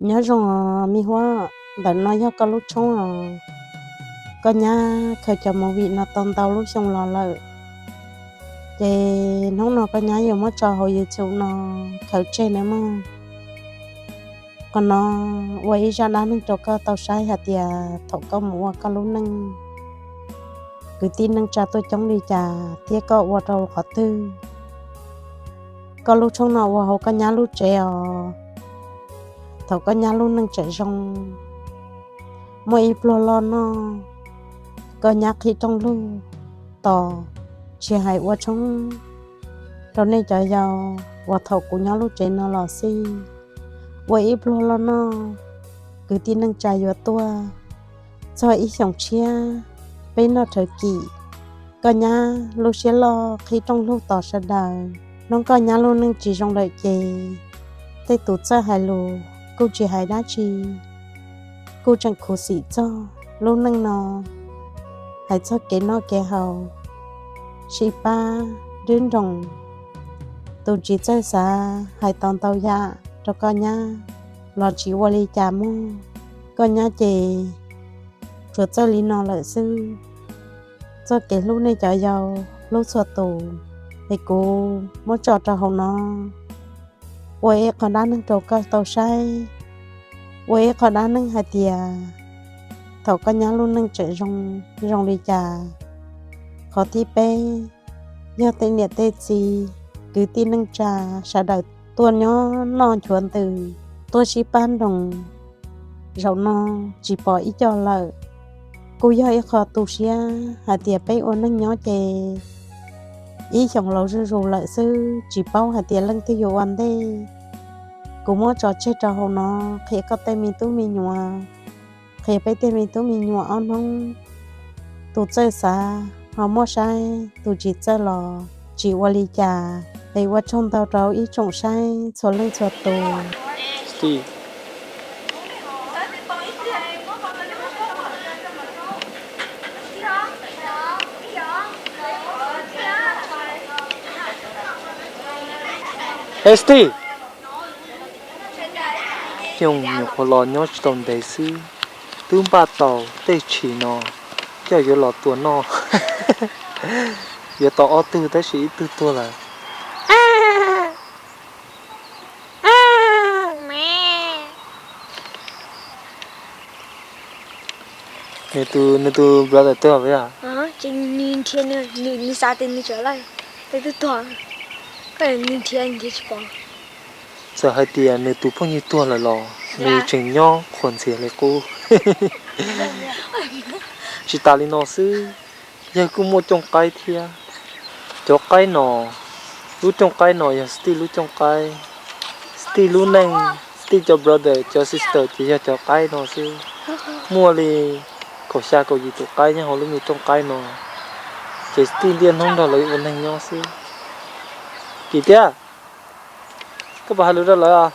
Nyob zoo me Huab, ntawm no yog koj lub tshoob os. Koj nyab khaws cov movie no tau ntau lub xyoo los lawm, ces hnub no koj nyab yuav muab tso hauv YouTube no khaws tseg na mog. Qhov no ua ib zaj dab neeg rau koj tau saib hais tias thaum koj mus ua koj lub neej, kwv tij neej tsa tuaj coob li cas thiab koj ua rau qhov twg. Koj lub tshoob no ua hauv koj nyab lub tsev os. Thaum koj nyab lub neej tseem zoo, muaj ib pluag loj noj, koj nyab qhib rooj lug tos, tsis hais ua tshoob rau nej cov yau uas thaum kuv nyob lub tsev no los xij. Ua ib pluag loj noj, kwv tij neej tsa yuav tuaj txog ib xyoos tshiab, peb noj rhawv kim, koj nyab lub siab loj qhib rooj lug tos sawv daws. Hnub koj nyab lub neej tsis zoo lawm ces tej tus txawj hais lus kuj tsis hais dab tsi, kuj tseem khuv xim txog lub neej no, hais txog kev noj kev haus, sib pab, nrub nroos. Tus tsis txawj xav hais tau ntau yam rau koj nyab los tsis ua li cas mog. Koj nyab ces tsuas txawj li no lawm xwb. Txoj kev hlub nej cov yau, hlub txhua tus, es kuv muab tso rau hauv no ua ib qho dab neeg rau koj tau saib, ua ib qho dab neeg hais tias thaum koj nyab lub neej tseem zoo, zoo li cas. Qhov thib peb, yog tej niam tej txiv, kwv tij neej tsa, sawv daws tuaj nyob noj nchuav ntws, tuaj sib pab nroos, zaum no tsis pom ib co lawm. Kuj yog ib qho tu siab hais tias peb ua neej nyob ces ib xyoos laus zuj zus lawm xwb, tsis paub hais tias leej twg yuav ua ntej. Kuv muab tso tseg rau hauv no qhia koj tej me tub me nyuam, qhia peb tej me tub me nyuam ob hnub. Tus txawj xav ho muaj saib, tus tsis txawj los tsis ua li cas. Es ua tsaug ntau rau ib tsoom saib txhua leej txhua tus. Esti, xyoo nyuam qhuav los nyob tsis tau ntev xwb, twb npaj tau tej tshis no coj yuav los tua noj. Yuav tau ob tug tab sis ib tug tuag lawm. Nws tus, nws tus brother tuag puas yog? Nws nrhiav, nws xav tias nws tsawg lawm, twb tuag, nws nrhiav nrhiav tsis pom. Txawm hais tias nws tus phooj ywg tuag lawm los nws tseem nyob qhuas ntxiag li qub. Tsis tas li no xwb, yawg kuj muaj cooj qaib thiab. Cov qaib no, lub cooj qaib no yog Steve lub cooj qaib. Steve lub neej, Steve cov brother cov sister ces yog cov qaib no xwb. Muaj li kaum xya kaum yim tus qaib nyob hauv lub me cooj qaib no, ces Steve niaj hnub nrog lawv ua neeg nyob xwb. Kim tiag, koj puas hais lus rau lawv?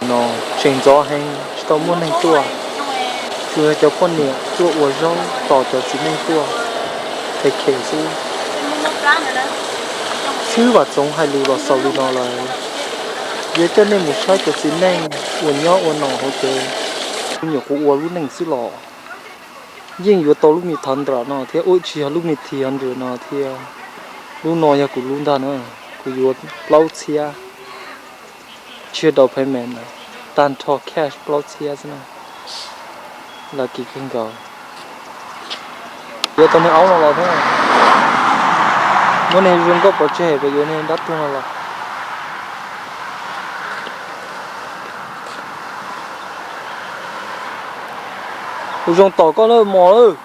No tseem ntxov heev tsis tau muaj neeg tuaj, tsuas yog cov poj niam tuaj ua zaub tos cov txiv neej tuaj thev khem xwb. Xwb Vam Txoov hais lus los xaus li no lawm, yuav coj nej mus saib cov txiv neej uas nyob ua nom hauv tsev. Nyuam qhuav ua lub neej xwb los yeej yuav tau lub me thov nram no thiab, ua tsis yog lub me thi hov nram no thiab. Lub no yog kuv lub ntag na, kuv yuav plaub txhiab, tsis yog down payment, tag nrho cash plaub txhiab xwb na. Lucky kawg nkaus. Yuav tau niag aub no los thiab, muab niag zoo nkauj pov tseg, yuav niag dab tuag no los. Kuv zoo tom koj lawm mos lawm.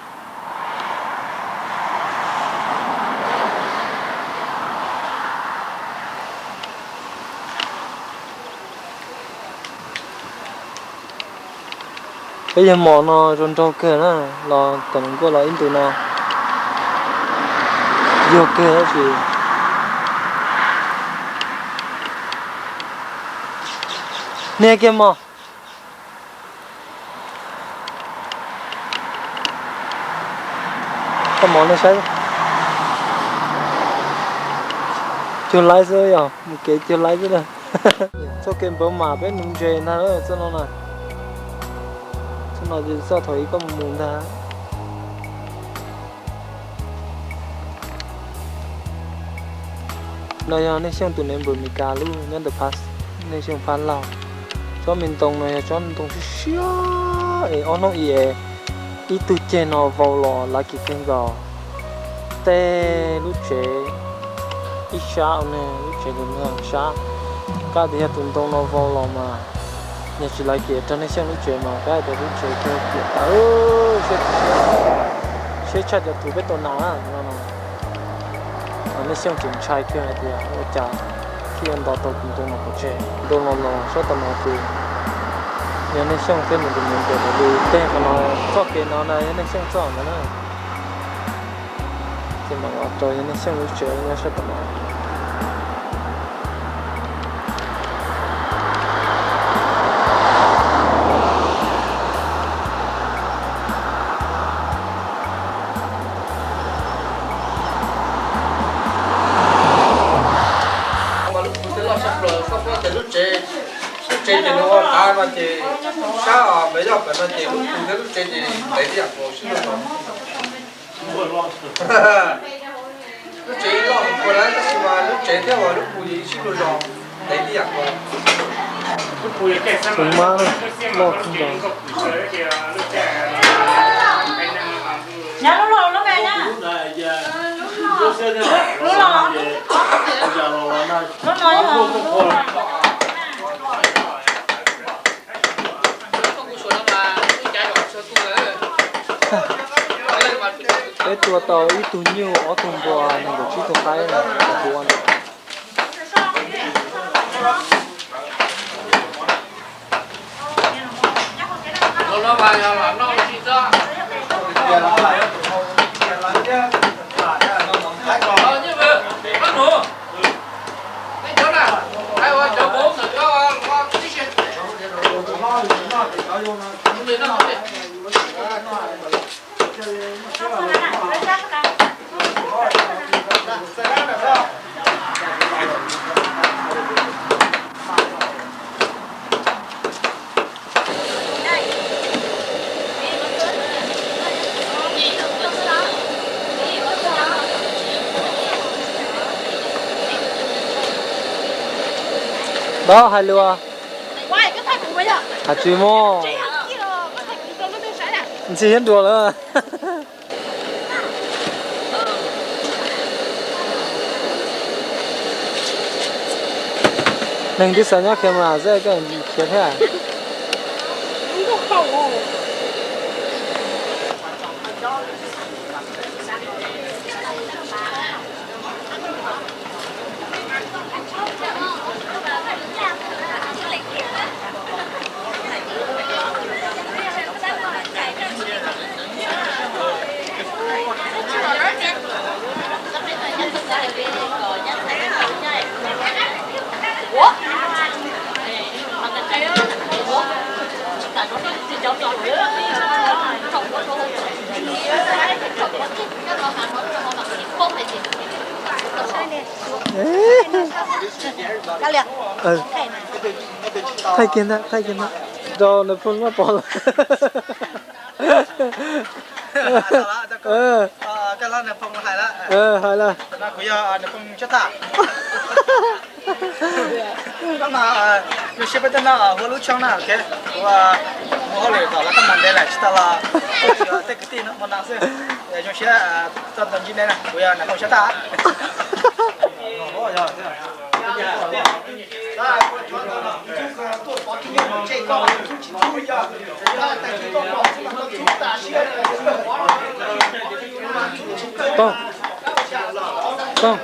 Peb yog mos no zoo nraug kawg na, los tom nkuaj los ib ntus no yog kawg tab sis. Niag kiag mos. Koj mos no saib. Cuag laib xwb yog, mus kev cuag laib xwb na. Txoj kev npawv mas peb nuv ntses ntag txoj no na. Txoj no ces txoj thaum ub koj mus mus ntag. No yog Neej Xyooj tus neighbor Meskas lub nyob ntawm phab, Neej Xyooj phab laug. Tsob me ntoo no yog tsob ntoo siab siab es ob hnub ib es ib tug ceg no vau los lav kiv kawg nkaus. Tej lub tsev ib sab, lub tsev lub sab, kab tias yog tus ntoo no vau los mas yog tsis lav kiv rau Neej Xyooj lub tsev mas kab tias lub tsev kawg kiag tawv, siab tshaj cov tus peb tau nas no no. Mas Neej Xyooj tseem ntshai kawg hais tias ua cas thiaj yuav nto tau tus ntoo no pov tseg. Ntoo no los sab tau no ces yog Neej Xyooj thiab nws tus neighbor lawv li tej qhov no, txoj kev no na yog Neej Xyooj txoj ntawd na. Ces mam los rau yog Neej Xyooj lub tsev nyob sab tom no. Lub tsev ces nws ua tav no ces sab npawg Yoj pem no ces lub tsev ces ntev tib yam nkaus sib luag zos. Lub tsev loj heev kawg na tab sis mas lub tsev thiab lub tsev ces sib luag zos, ntev tib yam nkaus. Tsev mab loj kawg nkaus. Nyob lub loj lub me na. Lub loj. Lub no yog lub loj. Peb tua tau ib tug nyuj, ob tug npua, nees nkaum tsib tug qaib na, tua na. Ntab hais lus, hais tsis muaj. Ntxhi thiab nruas lawm. Neeg twb xav nyob camera xwb koj khiav thiab. Thaij kiag ntag, thaij kiag ntag. Rau nws phooj lub pom lawm. Hais lawm. Zoo siab peb tuaj noj huab lub tshoob na, kuv mus hauj lwm tom lawv koj mus ntev lawm tsis tau los, tej kwv tij no mus no xwb. Zoo siab txog ntua ntsib nej na, kuv yog Nam Phoom Xyob Tag. Tog, tog.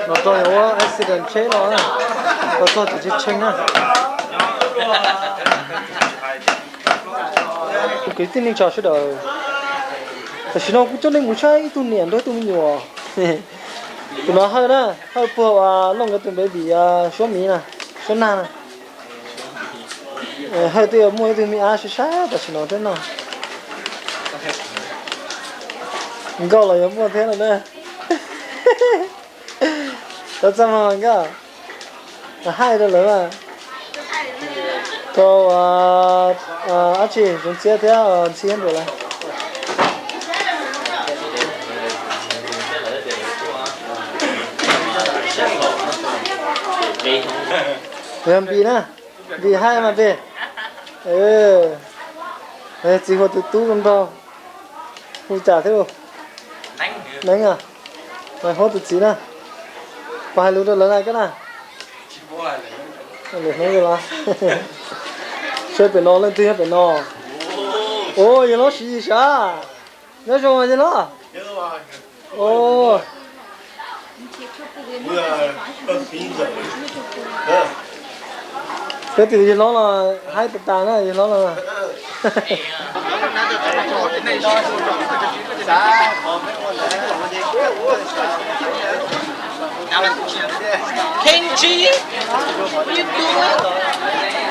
Los txog yuav ua accident tsheb los, los txog tsis tshee na. Kwv tij neej tsa sawv daws, tam sim no kuv coj nej mus saib ib tug niam nrog ib tug me nyuam. Tus no Hawj na, Hawj puag Looj nkawd tus baby suab miv na, suab nag na. Hawj twb yuav muaj ib tug me ab sab sab tam sim no thiab no. Nkauj los yuav muaj thiab no na. Tau txaj muag nkauj, haij rau lawv mas. Rau dab tsi Zoov Txhiab thiab Ntxhi Nruas lawv. Yog Npis na, Npis haij mas Npis. Txiv huab tus tub zoo nraug, hu cas thiab? Neeb a, huab tus txiv na. Puas hais lus rau lawv na koj na? Lwm hnub los. Saib pem no leej twg nyob pem no. Ua yawg hlob Siv Yis sav. Nyob zoo yawg hlob. Peb tus yawg hlob los haib tas tas na yawg hlob los. Kenji, what are you doing?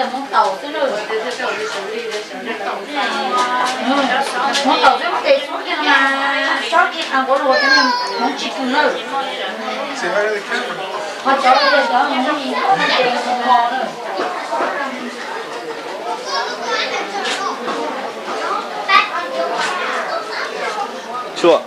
Hmoob taus xwb, mus tes xub kiag mas sob kiag qhov nquab luas cov niag hmoov tsis pw nawb. Tshuaj.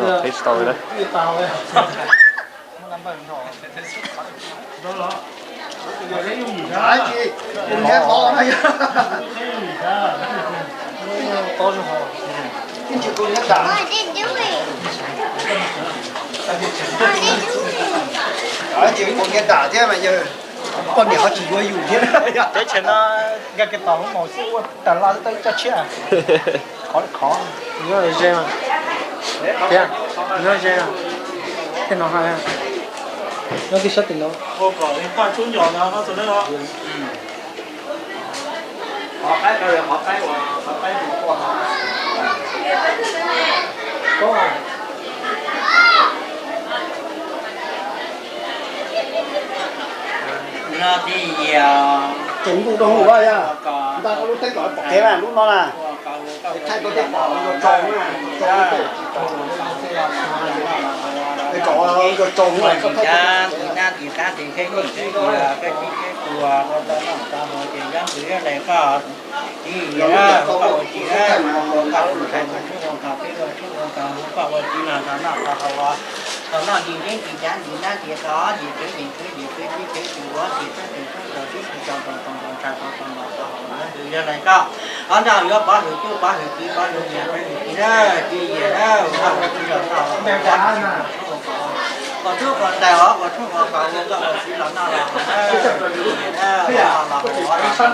Qhib tsis tau li. Poj niam ho tsis yuav yus thiab. Teb chaws no nkag kiag tom lub maum xwb ua tas los tau ib co tshiab. Khov li khov. Nyob ze mas. Thiab, nyob ze mas. Tej no hais, nyob tib sab tim no. No tib yam. Tsoom ntuj doo huv yog, nta koj lub teeb kom pom kev na lub no na. Es thaij tau tej pom tsoom na, tsoom, tsoom, tsoom, tsoom. Ib yam li koj tus koj tus ntxhais mus tshoob mus kos peb ua tshoob ua kos hu koj ua txiv los tau noj tau haus, tau noj ntsis zeeb ntsis cav ntsis nab ntsis qos ntsis txwv ntsis txwv ntsis txwv tib txwv tsis ua tsis txwv tsis txwv tau tib tsis tau tau tau tau tshais tau tau noj tau haus na. Yog li koj ob nrag yuav pov hwm tub pov hwm kiv pov hwm niam pov hwm txiv na, txiv yam na, ua txiv los tau ua tshoob ua kos, ua tshoob ua ntxhais os, ua tshoob ua kos ua koj ua txiv los noj los haus na, txiv yam na, los noj los haus.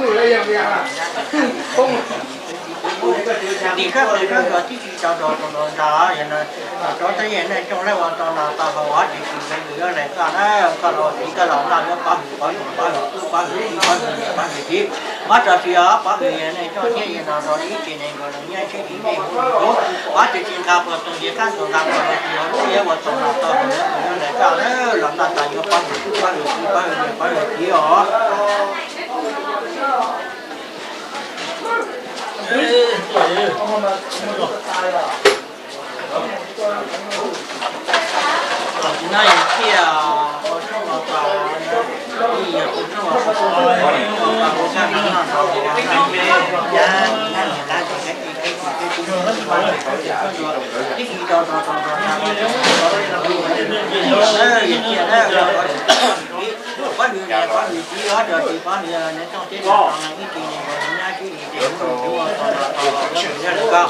Tim koj tus koj tus tib tsis tau rau rau rau ntag, yog no rov rau tej yam neej tsoom lawv ua tau los tau haus tsis tsis nkees nws yuav lais koj na, koj los txiv koj los noj yuav pov hwm pov hwm pov hwm tub pov hwm kiv pov hwm niam pov hwm txiv. Muab tso siab pov hwm yam neej tsoom thiab yam no rau ib tsev neeg nkaus los nyob sib tsis dej hu tus, pov tsis tsis nqa puas tau nce qab nkaus nqa puas los tsis yog lub yuav ua tau los tau haus yuav lais koj na, los noj tas yuav pov hwm tub pov hwm kiv pov hwm niam pov hwm txiv os. Pov hwm niam pov hwm txiv os, cov txiv pov hwm neej tsoom thiab tsoom ib tsev neeg nkaus los nyob sib tsis dej hu tus, ua tau los tau haus yuav lais koj.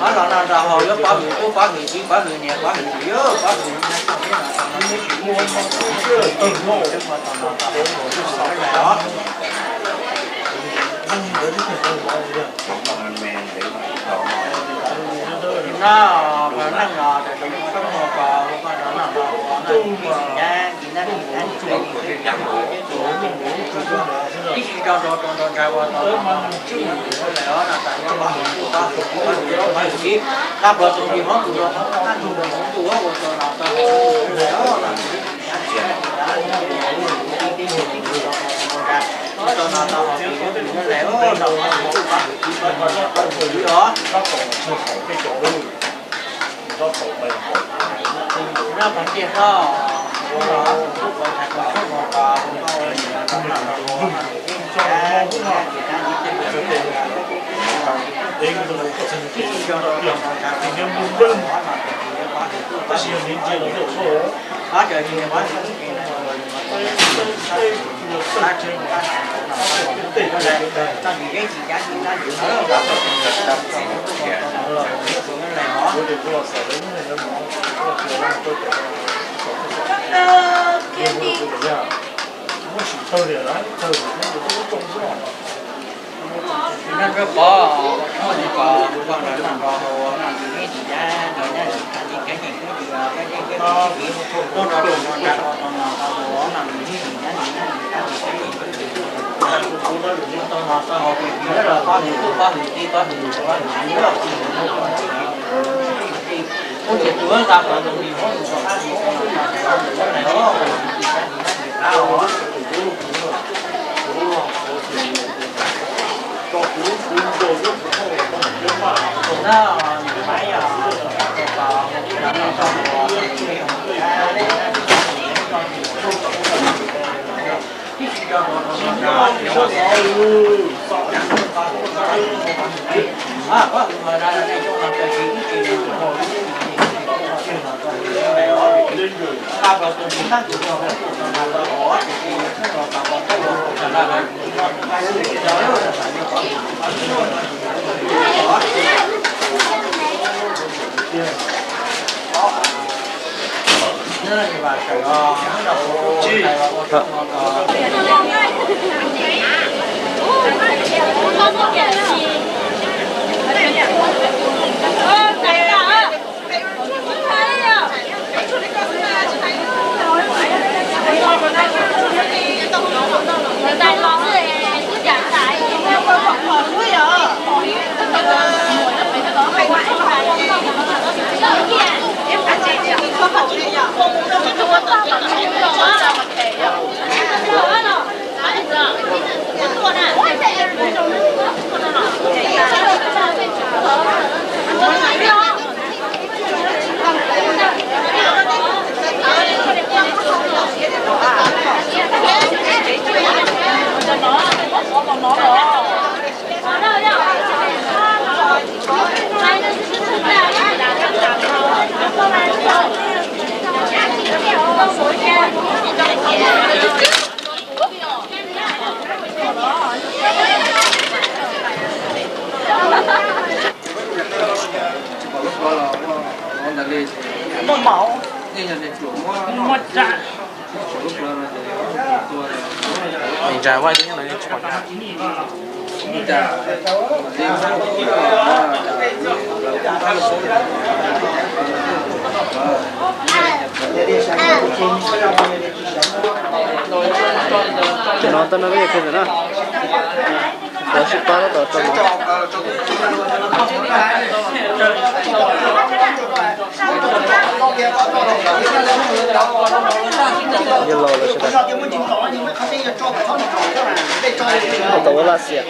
Ob los no rau hauv yuav pov hwm tub pov hwm kiv pov hwm niam pov hwm txiv yuav pov hwm os. No neej no tawm tau muaj koj no no no no ib tsis rau rau rau nrad ua tau no no tsis lawm os no tas yuav pov hwm tub pov hwm kiv pov hwm niam pov hwm txiv, qab plhuav tus nqi hmoob tus nqi hmoob qab tus nqi hmoob tus ua tau no tau no tau no tau hauv tus yuav tus yuav lawm os no pov hwm tub pov hwm kiv pov hwm niam pov hwm txiv os. Muaj tsa. Ntsa vaj tib no tsis pom. Ces no tau no peb yog kiag ntawm na. Cov sib pab tab tom rau no. Yog laus lawm sawv daws. Tab tom ua laj xiam.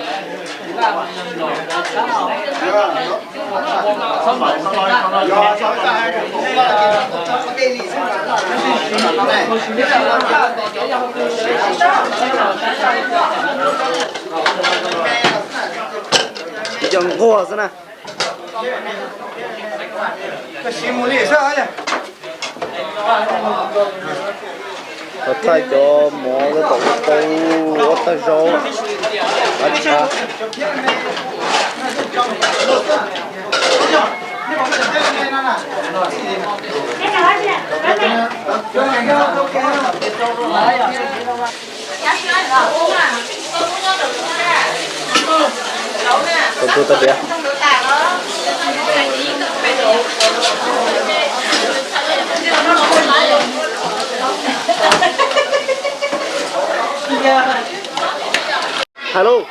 Tsis cov nquag xwb na. Thaij cov mov tab tom ua tau ua tag zaub. Ab tsa. Tus tug tau tias. Hais lauj.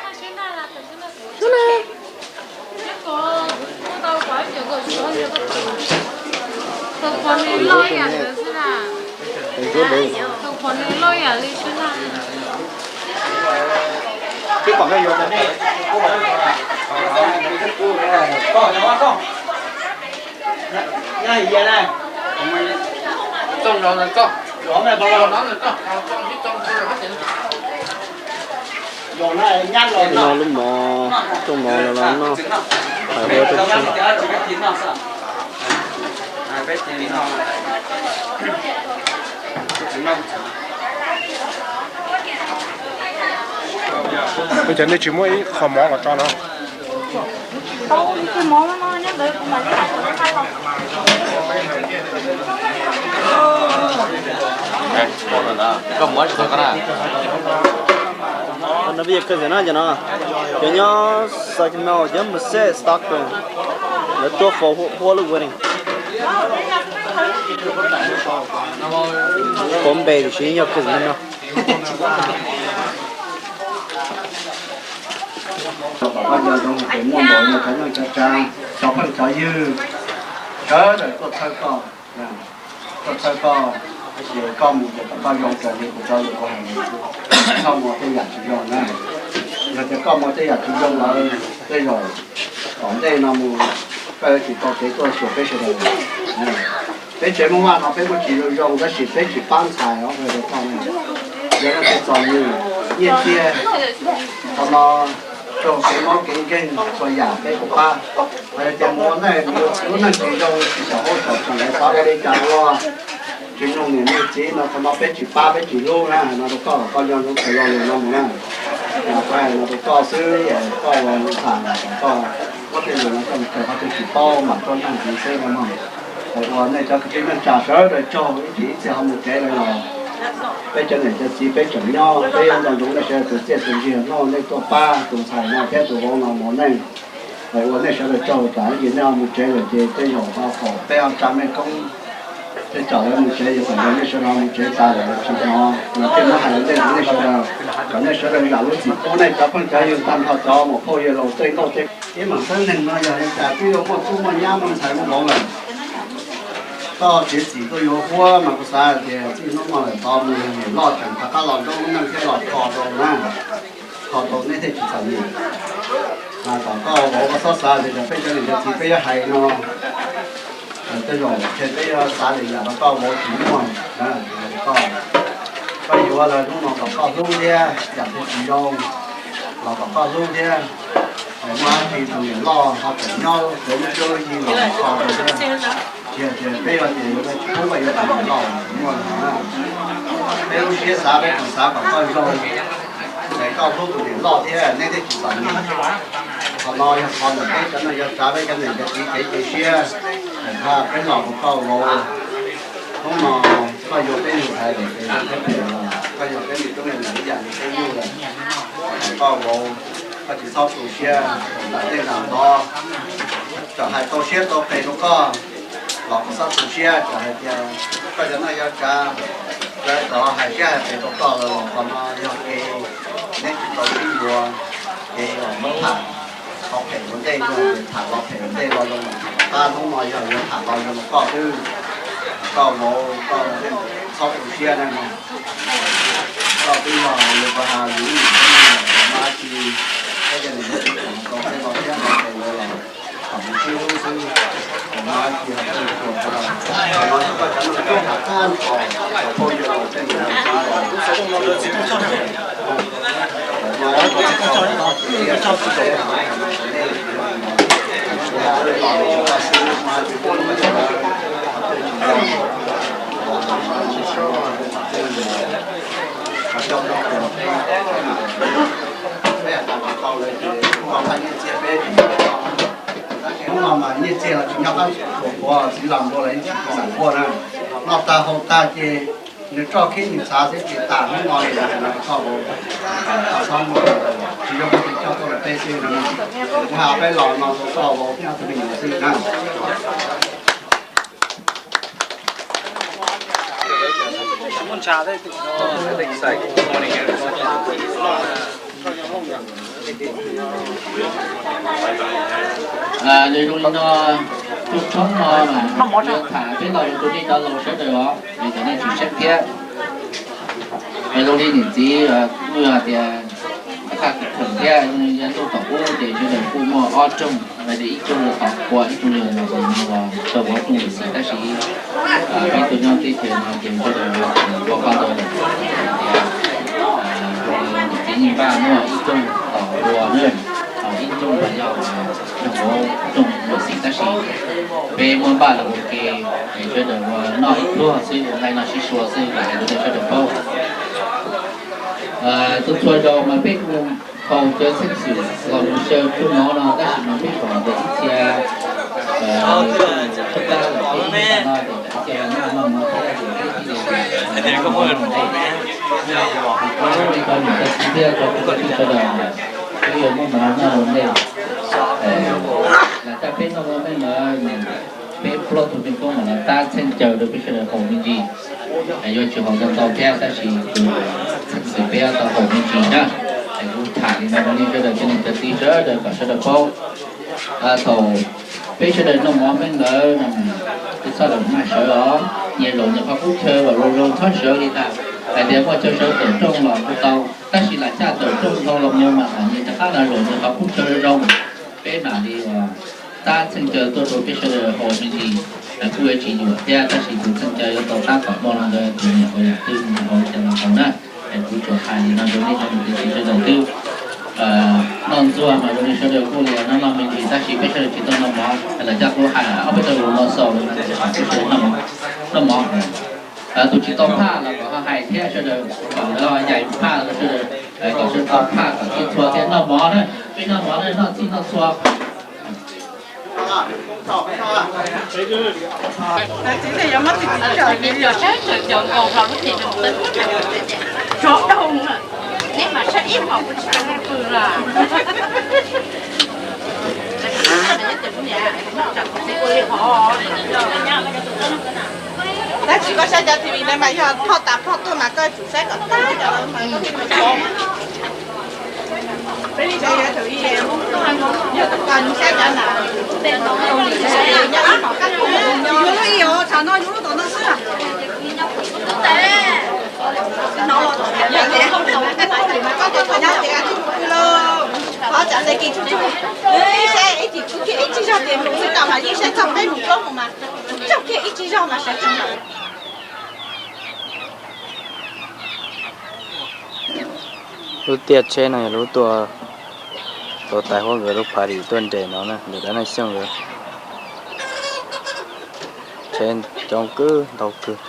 No lub mov, rooj mov los no, hais huab rooj tshoob. Ua cas nej tsis muab ib qho mov los tso no? Koj muab tsis tau koj na. No peb yog kawg ntawm no, cov nyob Saginaw, cov Merced, Stockton, lawv tuaj faus huab lub wedding. Pom npe tiam sis yog kawg ntawm no. Kom koj nco ntsoov hais tias muaj npaum li cov neej cov tsav, cov phooj cov ywg, sawv daws tuaj txhawb koj, tuaj txhawb koj, ces koj mus ces kom koj zoo raws li kuv cov lus kuv hais, txhob muaj tej yam tsis zoo na. Yog tias koj muaj tej yam tsis zoo lawm, tej zaum tom ntej no mus koj yuav tsis tau kev tuaj xyuas peb sawv daws. Peb tsev Hmoob Vaj no peb muaj tsis zoo zoo tab sis peb tsis pab ntxhais os, yog leej twg txom nyem nyiaj txiag, qhov no raug kev mob kev nkeeg txhua yam peb kuj pab. Hos yog tias mus ua neej lub neej tsis zoo tsis xyaum huab xyaum tsees lawv xav ua li cas ua, tsis mloog niam mloog txiv no, qhov no peb tsis pab peb tsis hlub na. No rau koj, koj nco ntsoov qhov lo lus no mus na. Mas kuv hais no rau koj xwb, koj ua ntxhais kom koj muab tej lus no coj mus qhia qhov twg tsis paub mas koj nyob ntxiv xwb no mog. Ua nej cov kwv tij neej tsa sawv daws tsaug ib txhia ib txhia ho mus tsev lawm los. Peb cov niam cov txiv peb tseem nyob, peb yuav nco ntsoov nej sawv daws tus txiaj tus ntsig no, nej tuaj pab tus ntxhais no thiab tus vauv no mus neej, ua nej sawv daws tsaug. Tam sim no nej mus tsev lawm ces tej zaum ho kom peb ho tsa mej koob, peb coj lawv mus tsev, yog kom nej sawv daws mus tsev tas lawm tsis hnov, no thiaj muab hais ua ntej rau nej sawv daws, kom nej sawv daws zam lub txim pub nej cov phooj cov ywg tag nrho cov muam phauj yawg laus tej nkauj tej, ib mam xeeb neeg no yog li cas twb yuav muaj tub muaj nyab muaj ntxhais muaj vauv lawm. Koj txiav txim koj yuav huab mas kuv xav hais tias txij hnub no lawm tod mus niam loj tseem rov qab los nrog lub neej thiab los kho rau na, kho rau neb thiaj tsis txom nyem. Mas kom koj vauv koj txhob xav tias peb cov niam cov txiv peb yuav hais no, tej zaum ntshe peb yuav xav li yam rau koj vauv tsis muaj. Koj yuav lawm hnub no kom koj hlub thiab, yam twg tsis zoo los kom koj hlub thiab. Muaj dab tsi tus niam loj ho tseem nyob, tseem lub cuab lub yig los kho rau thiab. Tsis yog tias peb yuav tias yuav tsis pub koj yuav tus niam loj, tsis muaj li no na. Peb lub siab xav peb tseem xav kom koj zoo, es koj hlub tus niam loj thiab neb thiaj tsis txom nyem. Qhov no yog qhov ntawm peb cov neej yog tsav peb cov niam cov txiv kev cia siab. Peb los rau koj vauv, hnub no koj yuav peb niag ntxhais lawm ces zoo thiab phem los koj yog peb niag tub niag ntxhais ib yam li peb yug lawm. Koj vauv, koj tsis txhob tu siab, ntam tej ntam tod, txawm hais tau siab tau qes rau koj los koj txhob tu siab, txawm hais tias koj cov neej yog tsav, lawv txawm hais siab hais qes rau koj los qhov no yog kev neb tsis tau sib yuav, kev los muab tham qhov phem ua ntej, yog tham qhov phem ua ntej los zoo, pab hnub no yog yuav tham los zoo rau koj xwb. Koj vauv, koj txhob tu siab na mog. Koj twb yog yus ko ha yus ib niam txiv, muaj dab tsi peb cov niam txiv tseem tau peb los thiab no ces lawv los kom mus sib hlub xwb, kom muaj dab tsi ho peb yuav tuag ko los. Qhov no yog koj cov neej koj tham tag nrho, kom phooj ywg los tej niam los tsav los. Hnub no mas nyiaj txiag los tsis nyob qab, tus puav txiv los npua los yeej tsis tau xam npua na. Noj tag haus tag ces nws txoj kev nws xav xwb ces tas hnub no li no koj vauv, tsis yog muaj tus coj tuaj rau peb xwb no. Kuv hais peb los no rau koj vauv thiab ob tug me nyuam xwb na. Nws zoo li no, tus tshoob no mas yuav tham peb los rau nej cov laus sawv daws os, es kom nej tsis tseeb thiab. Es zoo li niam txiv kuj yog tias thaj kis khoom thiab, ntuj tom ub ces sawv daws kuj muaj ob rooj, ib rooj yog tom qhua, ib rooj yog los rau hauv rooj lwm xim, tab sis peb tuaj nyob teb chaws no ces sawv daws ua qhov ntawd lawm. Tias zoo li niam txiv Nyij Npaj muaj ib rooj tom qhua na, ib rooj los yog nyob hauv rooj lwm xim, tab sis peb muab npaj los ua ke, es sawv daws ua noj ib pluag xwb, ua nqaij noj sib sua xwb, los hais rau nej sawv daws paub. Txhua txhua zaus mas peb kuj haus cov xeeb xwm los mus xyaw cuaj mov no, tab sis mas peb pom tias ib txhia tub dab los peb ib txhia no ces ib txhia noj mov thiab ces peb thiaj li noj mov ua ntej. Cov niam cov txiv thiab cov kwv cov tij sawv daws, peb yuav muab mov noj ua ntej. Lam coj peb noj mov me ntawd, peb plaub tug me tub mam los tab txheej caw rau peb sawv daws haus me ntsis. Yuav tsis haus ntau ntau thiab, tab sis tus xeeb xwm peb tau haus me ntsis na. Es kuv tham li no rau nej sawv daws cov niam cov txiv sawv daws kom sawv daws paub. Thaum peb sawv daws noj mov me ntawd no, peb txhob lam maj sawv os. Nyias zaum nyias qhov qub chaw los zoo zoo, txhob sawv li ntawd. Hais tias muaj chaw sawv tawm rooj los kuj tau, tab sis lam caj tawm rooj dhau los mus mas kom nyias rov qab los zaum nyias qhov qub chaw zoo zoo. Peb mam li tab txheej caw tuaj rau peb sawv daws haus me ntsis. Kuj yuav tsis yuam thiab, tab sis tus txheej caw yuav tau tab tom muaj no ntawd tus niam ua yam twg nws haus li cas los haus na. Es kuv tsuas hais li no rau nej cov niam cov txiv sawv daws twb noj ntxuag mas zoo li sawv daws kuj li no noj me ntsis, tab sis peb sawv daws tsis tau noj mov, lawv coj kuv hais ob peb tau lus no xaus li no ces peb sawv daws noj mov. Tus tsis tau phaj los kom ho hais thiab, sawv daws kom lawv ho yaim phaj rau sawv daws, kom sawv daws tau phaj kom txhij txhua thiab noj mov na. Peb noj mov na, noj txhij noj txhua. Tab sis koj saib cov T V no mas yog phoj tas phoj tuaj mas koj tsum saib kom tag cov mas koj thiaj li paub. Yog tus ko nws saib cov na, nyob ib hmos kab kuj yus lub ib os, tsam no yus lub tom no xwb. Koj cov tom nyob ces tsis mus pw lauj, qhov tsam tes kis tsuj tsuj, ib saib ib tsis tsuj kiag ib tsig zog ces mus xwb, tam mas yeej saib txog peb mus plaub mus mas tsuj kiag ib tsig zog mas sawv tsees lawm. Lub tiaj tsheb no yog lub tuaj, tuaj tais huab nkawd lub party tuaj nres no na, nkawd dab neeg Xyooj nkawd. Tsheb coob kawg ntau kawg.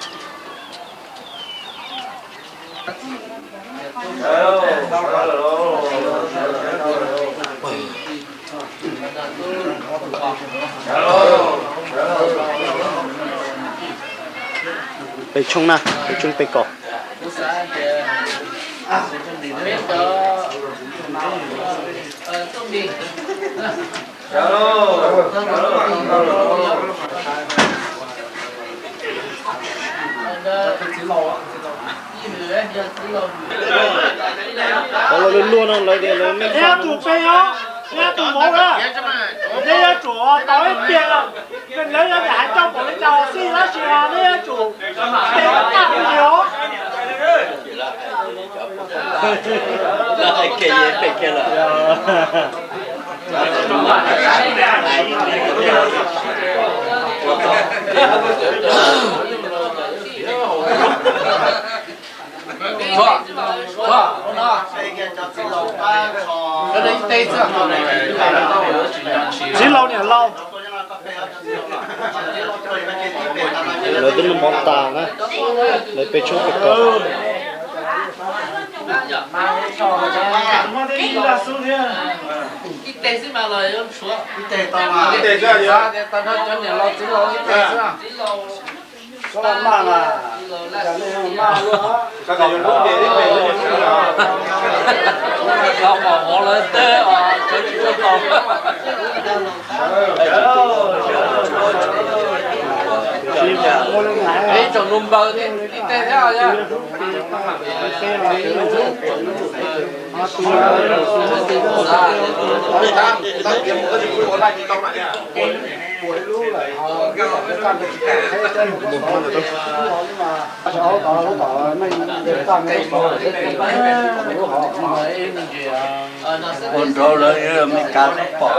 Peb tshoob na, peb tshoob peb kos. Qhov lawv luag luag no lawv tias lawv me tus pem os, tus mauv na, neb yuav tsum tau ib tiag lawm. Lawv yuav hais coj npaum li cas los xij tab sis neb yuav tsum tes tag li os. Txiv laus niam laus. Lawv twb noj mov tas na, lawv peb tshoob peb kos. Ib tsoom nus npaws ib teg thiab. Ua nraud lawv Meskas pom.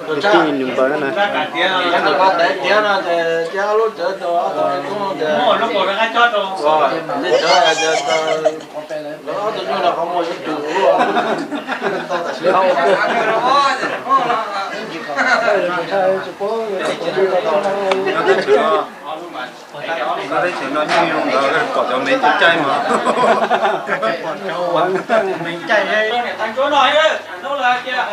Kwv tij nws npawg na. Koj teb chaws no nyob zoo ntawd pom cov me caij caij mas. Tus niam tais ntsuab no, hnub lawv hais tias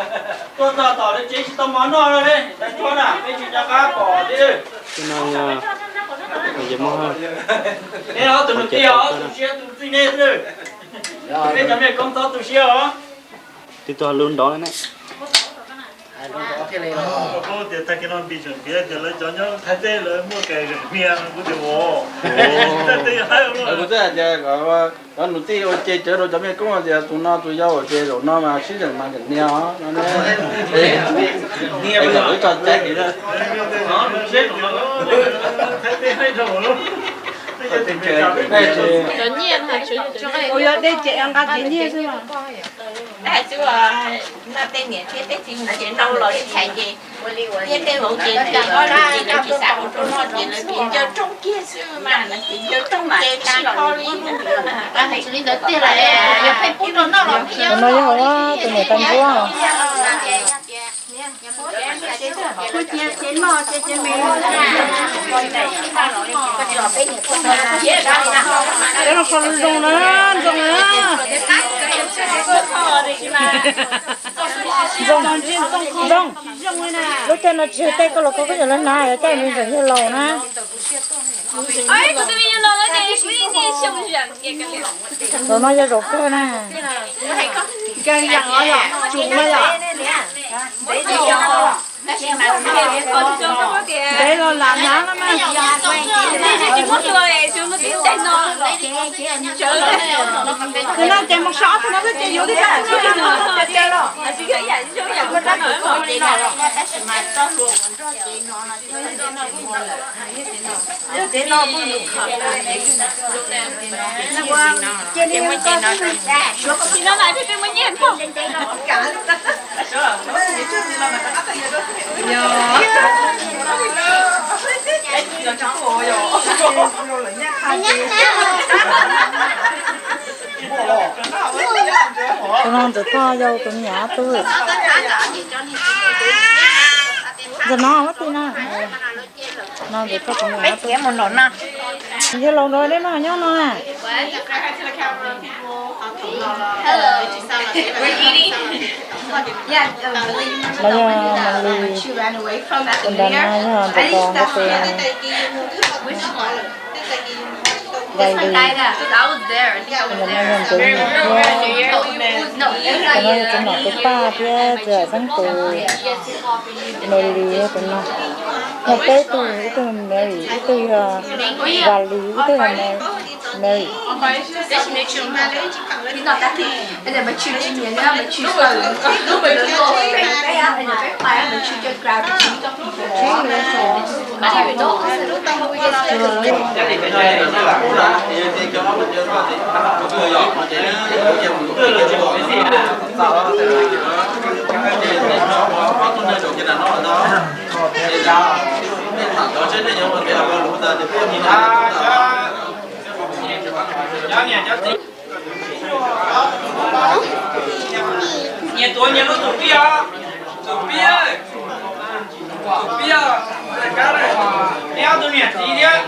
tuaj txog tom lawv tsev tsis tau mov noj li. Tais ntsuab na, peb tsis nco qab pom li. Tus no yog, tus nus tij os, tu siab tu txij nej xwb. Peb cov me koob txhob tu siab os. Twb tuaj lub nrov ne. Kuv tias tag kis no npis tseem piav tias lawv cov nyob Thaib teb lawv muaj kas zeem hnia, kuv tias ua, Thaib teb haib. Kuv twb hais tias cov nus tij ua ce cawv rau cov me koob tias tus no tus yau ua ce zaum no mas sib zeem mas zeem hnia os. Cov nyiaj no, kuv yog dej ces nqa tsev nyiaj xwb. Tab sis noj tej niam thiab tej txiv mus ces noj los ib thaiv ces thiab tej vauv ces nqa ob lub ces lawv tsis xav ua rau noj ces lawv ces ncaws rooj kiag xwb mas lawv ces ncaws rooj ces tas kho li. Tus no yog tus niam tais ntsuab. Cov no qhov zoo na, zoo na. Zoo, zoo. Lub caij no tsis yog caij koj los koj koj yuav lawv hnav, caij me ntxawm yawg laus na. Zaum no yog zaum kawg na. Ntev los lam hnav no mas. Ces no ces mus so ob tug no xwb ces yuav tib tag. Tus no Ntxawm Thoj yau tus me nyuam ob tug. Ntxawm no muab ti na. No Ntxawm Thoj tus me nyuam ob tug. Yawg laus nrog dej noj nyob no na. Los yog Mas Lis, tus nram no yog Ntxawm Thoj nkawd tus. Vais Lis, tus nram no yog Ntxawm Lis thiab. Tus no yog tus nom tus paj thiab tus yawm xeeb tus. Mary tus no. Yog peb tug, ib tug Mary, ib tug yog Vais Lis, ib tug yog Mary. Nyias tuav nyias lub tus pib os. Tus pib, tus pib, neb ob tug niam txiv thiab.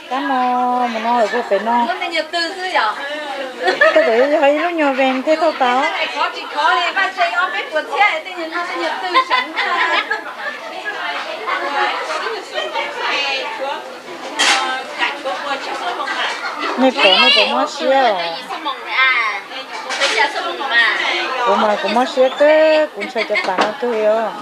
Kab no mus no lawm puag pem no. Tej zaum yog ib lub nyuag vees thiaj thauj tau. Nej pom nej puas mob siab os? Kuv mas kuv mob siab kawg, kuv ntshai cov tas no kawg li os.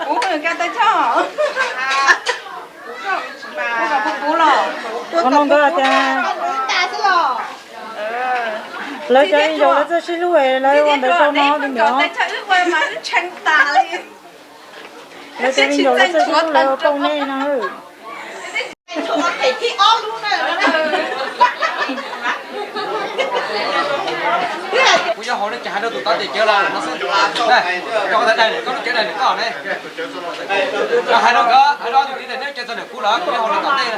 Kuv ka tau choj. Kuv los, kuv los. Lawv cov viv ncaus lawv txoj sib hlub lawv ua ntawd tau no li ntawd. Lawv cov viv ncaus lawv txoj sib hlub lawv ua pauj nej no. Kuv yuav haus nej ces hais rau tus tod tias cawv los no xwb. Koj daig, koj lub cawv daig nws koj ne. Hais rau nkawd, hais rau tus tij tias neb cawv txog ntawm kuv lawm, kuv yuav haus rau tom ntej.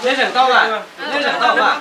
Neb zeem tau mas, neb zeem tau mas.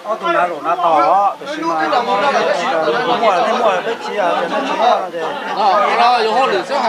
Ob tug nav zaum nav tos tiam sis mas muaj nej muaj peb tsis, nej tsis muaj no ces yuav hauj lwm xwb.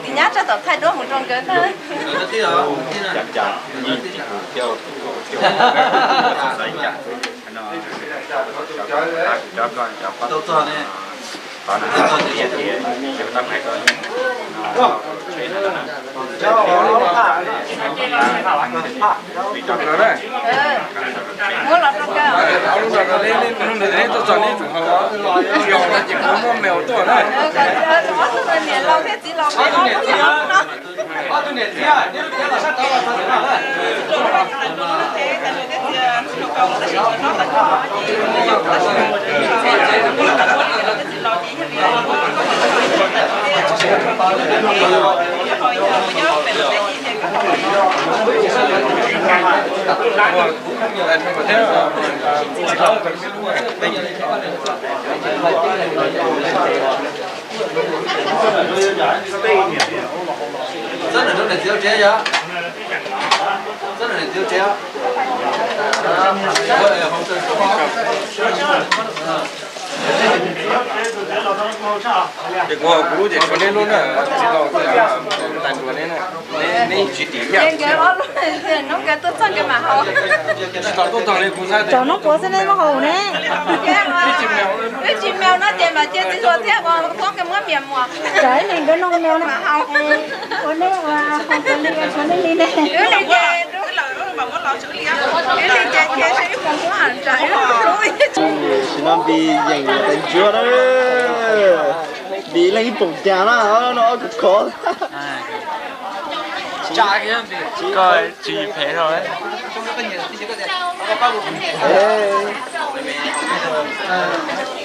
Tus nyab tso tom thaij duab mus rau nkawd na. Muab los rau nkawd. Ob tug niam txiv, neb lub cev los sab tod los txog ntawm no na. Txawb nws rau niam txiv lub tsev yog, txawb nws niam txiv lub tsev. Ces kuv, kuv lub ces tshuav neb lub na, tsis tau tais ntuas neb na. Ces nkawd ob lub, hnub nkawd tuaj txog nkawd mam haus. Cov noob puav xwb nej muab haus ne. Wb tsis mloog no ces mam cia txiv hluas thiab ua txhob nkawd muab mias muas. Cov ib leeg nkawd noj mloog no mam haus. Ua nej ua haus cov li ua tshuav nej li ne. Wb li ces, wb li ces cia ib poom huab ham ntsa ib lub. Tam sim no Npis yeem tais ntsuab na. Npis leej ib poom cas na, no ob kov khov. Koj tsis phem no.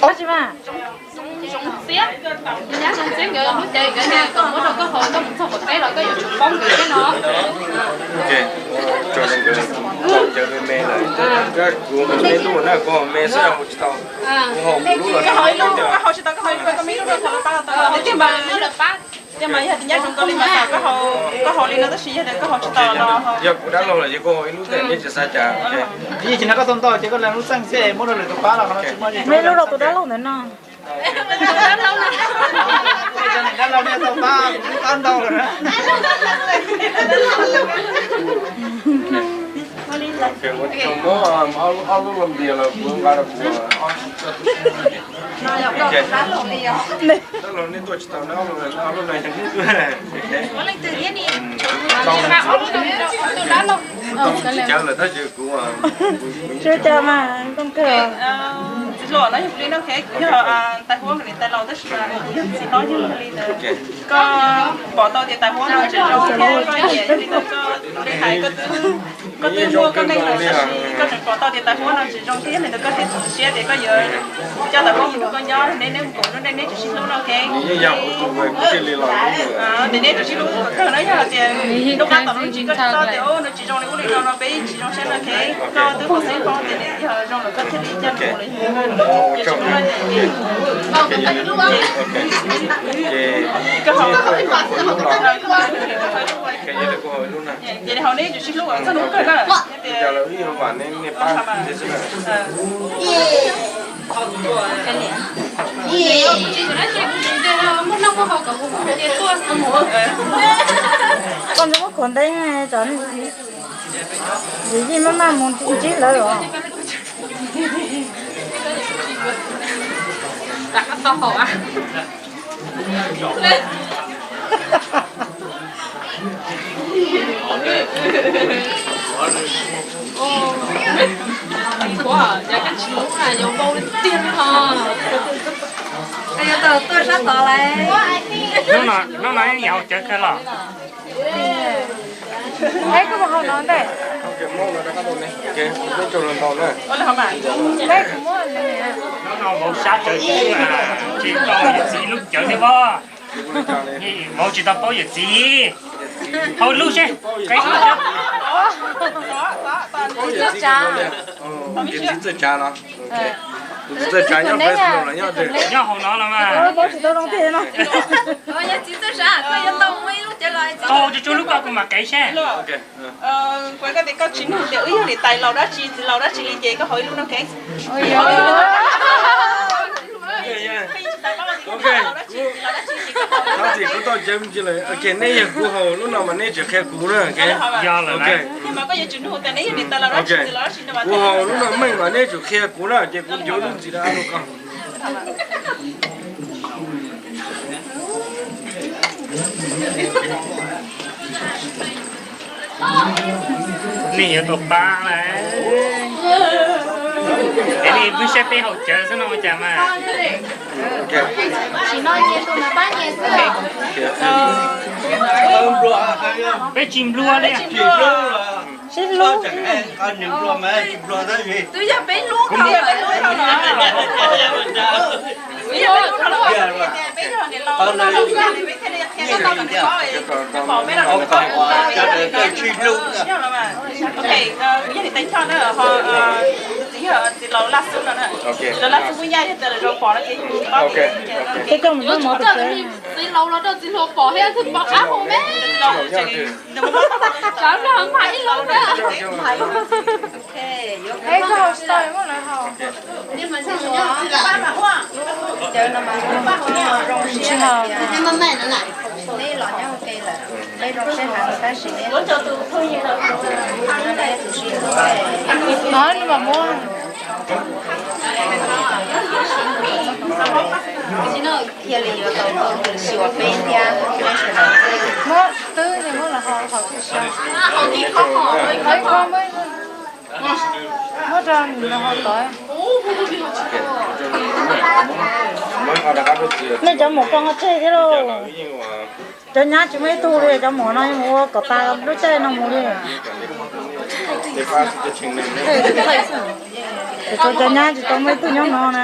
Ua tsis mas. Zoo txiab, nyab zoo txiab nkawd lub cev nkawd tias kom muab rau koj haus, koj mus txog qaum teb los koj yuav tsum paub nkawd thiab no. Cov me me lawm, kuv haus me lub na, kuv haus me xwb haus tsis tau. Kuv haus kuv lub los. Koj haus ib lub, koj haus tsis tau koj haus ib lub, koj haus ib lub rau thaum lawv pab tau. Tiag mas, tiag mas, yog tias nyab zoo nkauj li mas koj haus, koj haus li no tab sis yog tias koj haus tsis tau no. Yog kuv dab laug los ces kuv haus ib lub thiab, neb tsis xav cas. Ib yam li no koj tau ntau ces koj lees lub txeej xwb, muab rau lwm tus pab los qhov no tsis muaj. Me lub rau tus dab laug ntawd no. Dab laug nej tau pab, kuv pab ntau lawm na. Muab ob lub los ntiag los kuv nqa rau kuv. Dab laug nej tuaj tsis tau na, ob lub no yog hnub tuaj. Tsis cawv lawm tab sis kuv. Tsis cawv mas koj kawg. Txiv hluas no yog li no, yog tais huab nkawd niam tais laus tab sis mas kuv yog txiv hlob yog li ntawd. Koj pom tau tias tais huab no tseem zoo thiab koj nyiam yog li ntawd koj li hais koj twb, koj twb muaj koj neej lawm tab sis koj tseem pom tau tias tais huab no tseem zoo thiab yog li ntawd koj thiaj txiav txim siab tias koj yuav coj tais huab mus nrog koj nyob, neb, neb mus koom neb, neb tsis sib hlub no, ok. Tias neb tsis sib hlub kom kawg na, yog tias noj qab tom lub ntsis koj tsis txhob tias no tsis zoo li ub li no no peb tsis zoo siab no, ok. Koj twb paub xwb paub tias nws yog zoo los koj thiaj li coj nws mus los yog nws tsis zoo no ces koj haus, ces li haus neb tsis sib hlub kom txog hnub kawg na. Koj ntxov muab khuam ntev, yim yij maj maj mus ntsib lawv os. Hnub no ib niam haus cawv kawg los? Eb, koj mus haus no ntej. Hnub no vauv sab cawv tsis tau yawm txiv lub cawv thiab pob. Vauv tsis tau paub yawm txiv. Haus lub seb, qe lub seb. Yawm txiv txawj tsav no. Tus txawj tsav nyob Facebook los nyob twg? Nyob hauv no los mas. Haus tsuag tsuag lub ko kuv mam qe seb. Koj tias koj tsis nug tias wb yog niam tais laus dab tsi txiv laus dab tsi li ces koj haus ib lub no, ok. Ok, kuv tau cawv me ntsis lawm, ok, neb yog kuv haus lub no mas neb tseem qhia kuv na, ok. Kuv haus lub no meej mas neb tseem qhia kuv na, ces kuv ncuav lub ntxiv rau koj. Nej yuav tau pab lawm. Es nej pub saib peb haus cawv xwb no ua cas mas. Peb tsis nplua li. Sib hlub. Twb yog peb hlub koj. Ok, yog li tais choj na, ho tus txiv yog txiv laus Laj Xub no na. Txiv laus Laj Xub kuj yaj yog tias lawv zoo pom no ces yus tsis paub tias txiv laus los rau txiv hluas pom thiab twb pom qab hauv me. Txiv laus tseem, tsav nrog mas ib laus thiab. Tsis haus. Tab sis no mas muab, muab twb ces muab los hauv, hauv, hauv, muab rau nws los hauv tod. Nej cov muam poj nqaj tseg thiab lauj. Cov nyab tsis muaj ib tug li, cov muam no mus ua kom tas lub caij no mus li. Cov nyab tsis tau muaj ib tug nyob no na.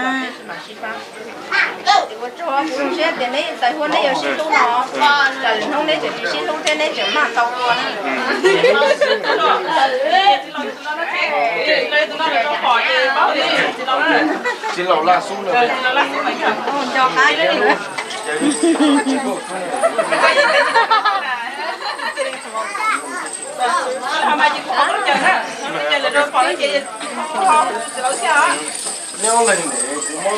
Ua tsaug kuv zoo siab tias neb txais huab neb yuav sib hlub no, tsam lwm hnub neb tseem tsis sib hlub thiab neb tseem maj tau ua na. Tsis laus laj xub no. Nco qab. Neb ob leeg ne, kuv muab.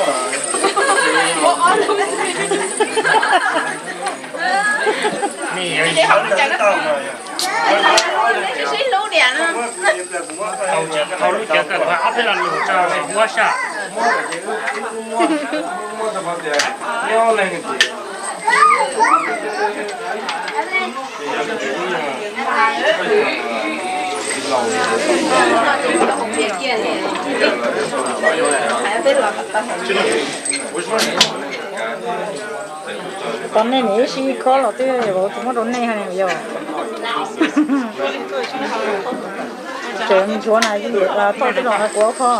Sib hlub diam no. Hauv lub cawv kawm ob peb lo lus rau huab saj. Tau nej niam ib sib khob los twb vauv tsis muab rau nej yog. Tseem nchuav na, thauj tib los kuv ob khob.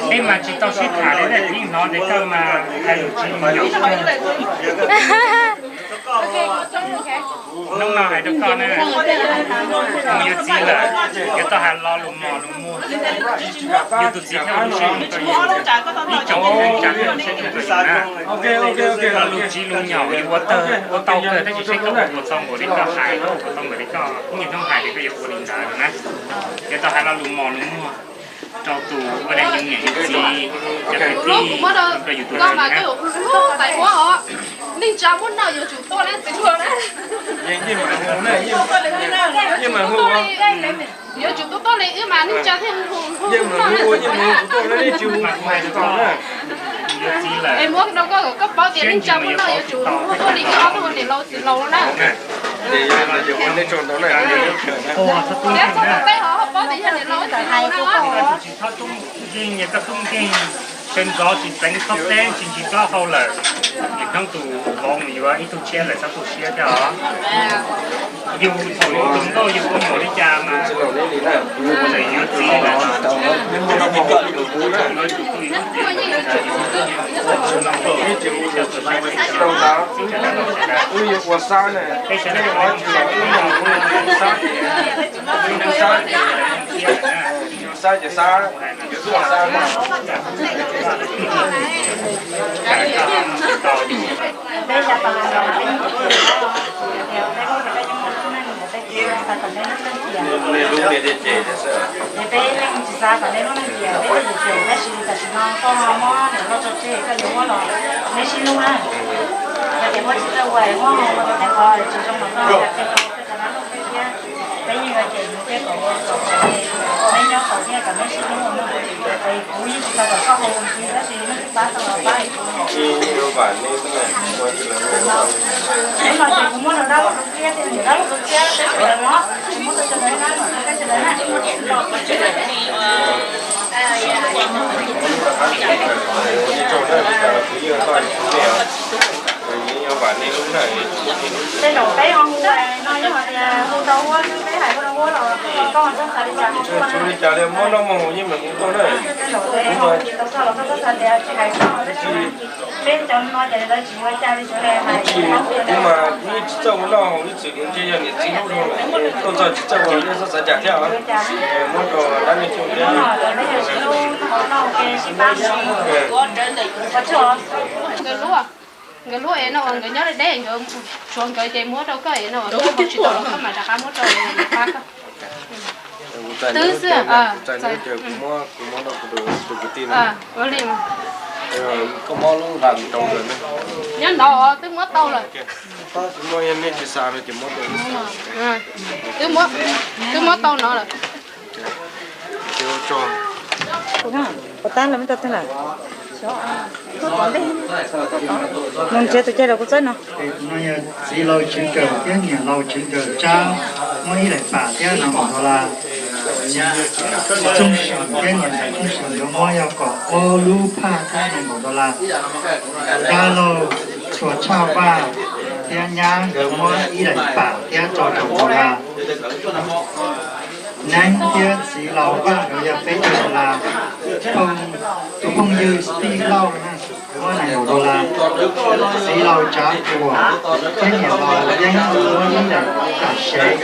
Peb mas tsis tau sib tham li, yeej hnov tias koj mas hais lus tsis nyuam qhuav. Hnub no hais rau koj na, mus yuav txiv lawm, yuav tau hais lo lus mos lus muag. Yus tus txiv thiab lub siab, ib tsoom neej tsa thiab lub siab tsis pom na. Lo lus txiv lus nyom yus ua tau kawg tab sis seb koj puas tau npaum li koj hais, koj puas tau npaum li koj ib nyuag hnub hais tias koj yuav ua li ntawd na. Yuav tau hais lo lus mos lus muag rau tus ua dab yus niam yus txiv, cov kwv tij, rau yus tus txiv na. Neej tsa muab noj yuav tsum tuaj na, txiv hluas na. Yuav tsum tuaj tuaj li wb mas neej tsa thiaj hu hu noj. Es muab rau koj kom koj paub tias neej tsa muab noj yuav tsum hu tuaj li wb ob tug niam laus txiv laus na. Txhob txhob tau teb ho paub tias yog niam laus txiv laus na. Tsis txhob tub nkeeg, sawv ntxov tsis txeev txhob teb, tsis ntsis plaub hau lawm. Nim hnub tus vauv mus yuav ib tug tshiab lawm txhob tu siab thiab os. Yus thaum yus tus nkauj yus ua nyuam li cas mas txawm yuav txiv lawm, yuav tus tub yuav tus txiv, wb yuav ua xab na, wb yuav ua xab na, wb xab ces xab, xab ces xab. Peb xav kom nej lub neej tiav, peb yeej tsis xav kom nej lub neej tiav, peb twb yus xyaum tab sis tam sim no koj muab niam loj tso tseg koj yuav muab los neb sib hlub na. Yog tias muab tsis txawj ua es muab ua rau tej qhov tsis zoo los koj ua rau peb cov dab laug thiab. Peb yeej yuav cem nws thiab kom ua kom neb nyob tau thiab kom neb sib hlub no. Es kuv yeej tsis xav kom koj ua ntxiv tab sis nej twb pab tau los pab kuv. Hnub no ces kuv muab rau dab laug rau thiab, tej niam dab laug rau thiab, peb sawv daws no, kuv muab rau sawv daws na, rau peb sawv daws na. Tej zaum peb ho hu no yog hais tias hu rau huab xwb, peb hais hu rau huab los koj ho txhob xav li cas ho hu li cas li, muab noj muab haus yeej meem hu tuaj na. Tej zaum peb ho hu tsis tau koj los koj txhob xav tias tsis hais koj tab sis peb cov no ces lawv tsis yuav cas li sawv daws hais. Kuv mas kuv yeej tsis txawj ua noj haus ib txwm, ntshe yog niam txiv hlub dhau lawm, tuaj txog tsis txawj ua, nej txhob xav cas thiab os. Muab rau dab neeg coob thiab. Nkawd lub, nkawd lub es no uas nkawd nyob deb deb, nkawd tshuav nkawd ces muab rau koj es no uas koj haus tsis tau los koj mam rov qab muab rau pab koj. Twb xwb. Ua li mas. Koj muab lub hla rau lawm ne. Nyob no twb muab tau lawm. Tab sis muab nej tsis xav no ces muab rau lub xav. Twb muab, twb muab tau no lawm. Mus nrhiav tus cai los kuv txawb no. Tus no yog txiv laus Tswv Kawm thiab niam laus Tswv Kawm Tsab muab ib daim pam thiab nees nkaum dollar. Txooj Swm thiab niam ntxawm Txooj Swm nkawd muab yog kaum ob lub phaj thiab nees nkaum dollar. Dab laug Tshua Tshaj Vaj thiab nyab nkawd muab ib daim pam thiab rau kaum dollar. Neeb thiab txiv laus Vaj nkawd yog peb caug dollar. Tus phooj ywg Steve Lauj muab nees nkaum dollar. Txiv laus Tsav Tuam thiab niam laus Yeeb muab ib daim pam sev.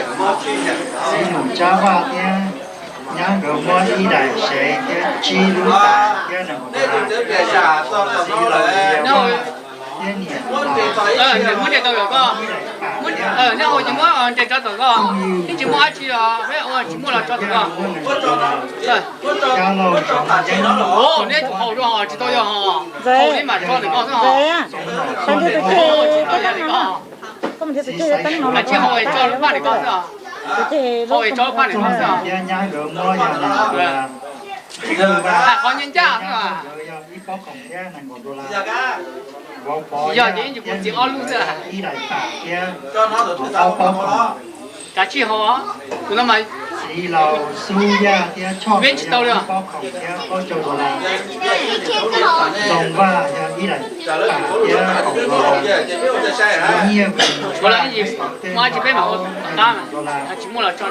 Txiv laus Tsav Vaj thiab nyab nkawd muab ib daim sev thiab tsib lub tais thiab nees nkaum dollar. Txiv laus Vaj thiab niam laus Yeeb muab ib daim pam thiab nees nkaum dollar. Ib tsis muaj dab tsi os, peb ua tsis muaj los tso rau koj. Dab laug Zoov Yeeb, neb haus dua tsis tau yog hos, haus neb mam tso ntawm koj xwb hos. Koj mus nrhiav tus ceg teeb no, tsis haus es tso lub phaj ntawm koj xwb os. Haus es tso lub phaj ntawm koj xwb os. Qhov nyiaj ncaj xwb os. Yog ces yeej tsis muaj txiv ob lub xwb. Kav tsij haus, tus no mas. Veb tsis tau li os. Tshuav los ib tsis peb mam ua tom qab mas tsis muaj los tso.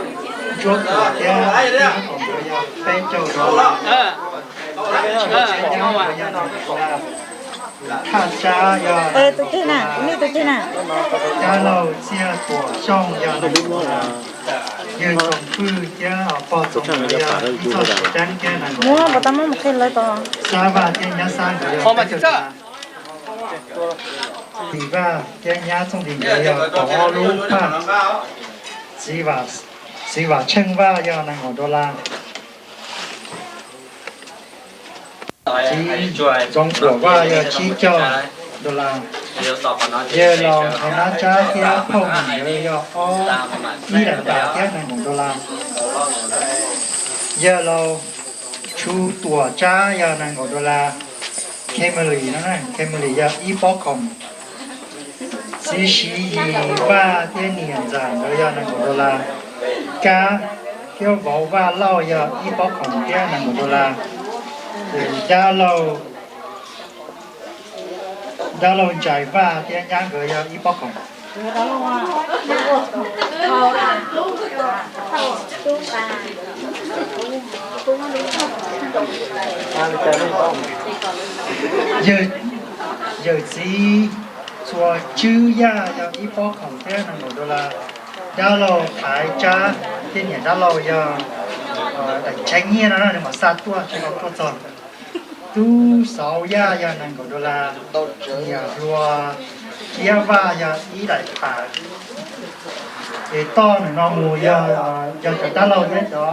Thaj Tsab yog tus ceg na, kuv nej tus ceg na. Dab laug Txiaj Tuam Xyooj yog nees nkaum dollar. Yawg Txoov Pwj thiab pog Txoov nkawd yog ib txoj siv deeb thiab nees nkaum dollar. Xab Vaj thiab nyab Xab nkawd yog peb caug dollar. Lis Vaj thiab nyab Txooj Lis nkawd yog kaum ob lub phaj. Txiv Vam Tsheej Vaj yog nees nkaum dollar. Txiv Ntxoov Tuam Vaj yog tsib caug dollar. Yawg laus Thaiv Nab Tsab thiab Phauj Mim nkawd yog ob, ib daim pam thiab nees nkaum dollar. Yawg laus Tshu Tuam Tsab yog nees nkaum dollar. Camry no, Camry yog ib pob khoom. Txiv Siv Yis Vaj thiab niam ntxawm nkawd yog nees nkaum dollar. Kab thiab vauv Vaj Lauj yog ib pob khoom thiab nees nkaum dollar. Dab laug, dab laug Ntsais Vaj thiab nyab nkawd yog ib pob khoom. Yawm txiv Txua Tswb Yaj yog ib pob khoom thiab nees nkaum dollar. Dab laug Thaiv Tsab thiab niam dab laug yog daim tshee nyiaj no nws mam xa tuaj tsis tau tuaj txog. Tub Xauv Yaj yog nees nkaum dollar. Niam hluas Kiab Vaj yog ib daim pam. Ces toj ntawm no mus yog, yog cov dab laug thiab cov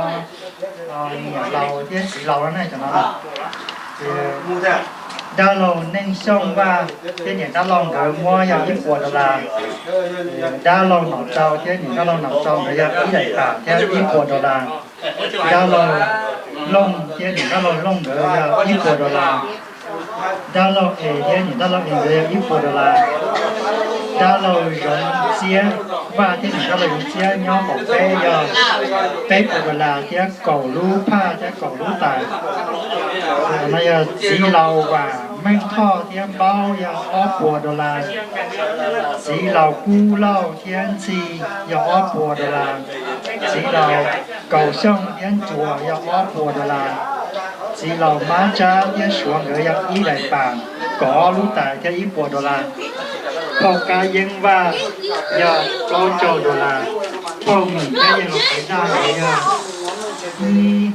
niam laus thiab txiv laus no ne cov no. Dab laug Neej Xyooj Vaj thiab niam dab laug nkawd muab yog ib puas dollar. Dab laug Nom Tsau thiab niam dab laug Nom Tsau nkawd yog ib daim pam thiab ib puas dollar. Dab laug Looj thiab niam dab laug Looj nkawd yog ib puas dollar. Dab laug Es thiab niam dab laug Es nkawd yog ib puas dollar. Dab laug Zoov Txiab Vaj thiab niam dab laug Zoov Txiab nyob hauv peb yog peb puas dollar thiab kaum lub phaj thiab kaum lub tais. No yog txiv laus Vam Meej Thoj thiab Npaub yog ob puas dollar. Txiv laus Kub Lauj thiab Ntxhi yog ob puas dollar. Txiv laus Kaus Xyooj thiab Ntsuas yog ob puas dollar. Txiv laus Mab Tsab thiab Suav nkawd yog ib daim pam, kaum ob lub tais thiab ib puas dollar. Phauj Kab Yeeb Vaj yog plaub caug dollar. Phauj Mim thiab Yeej Laus Qhaiv Daj nkawd yog ib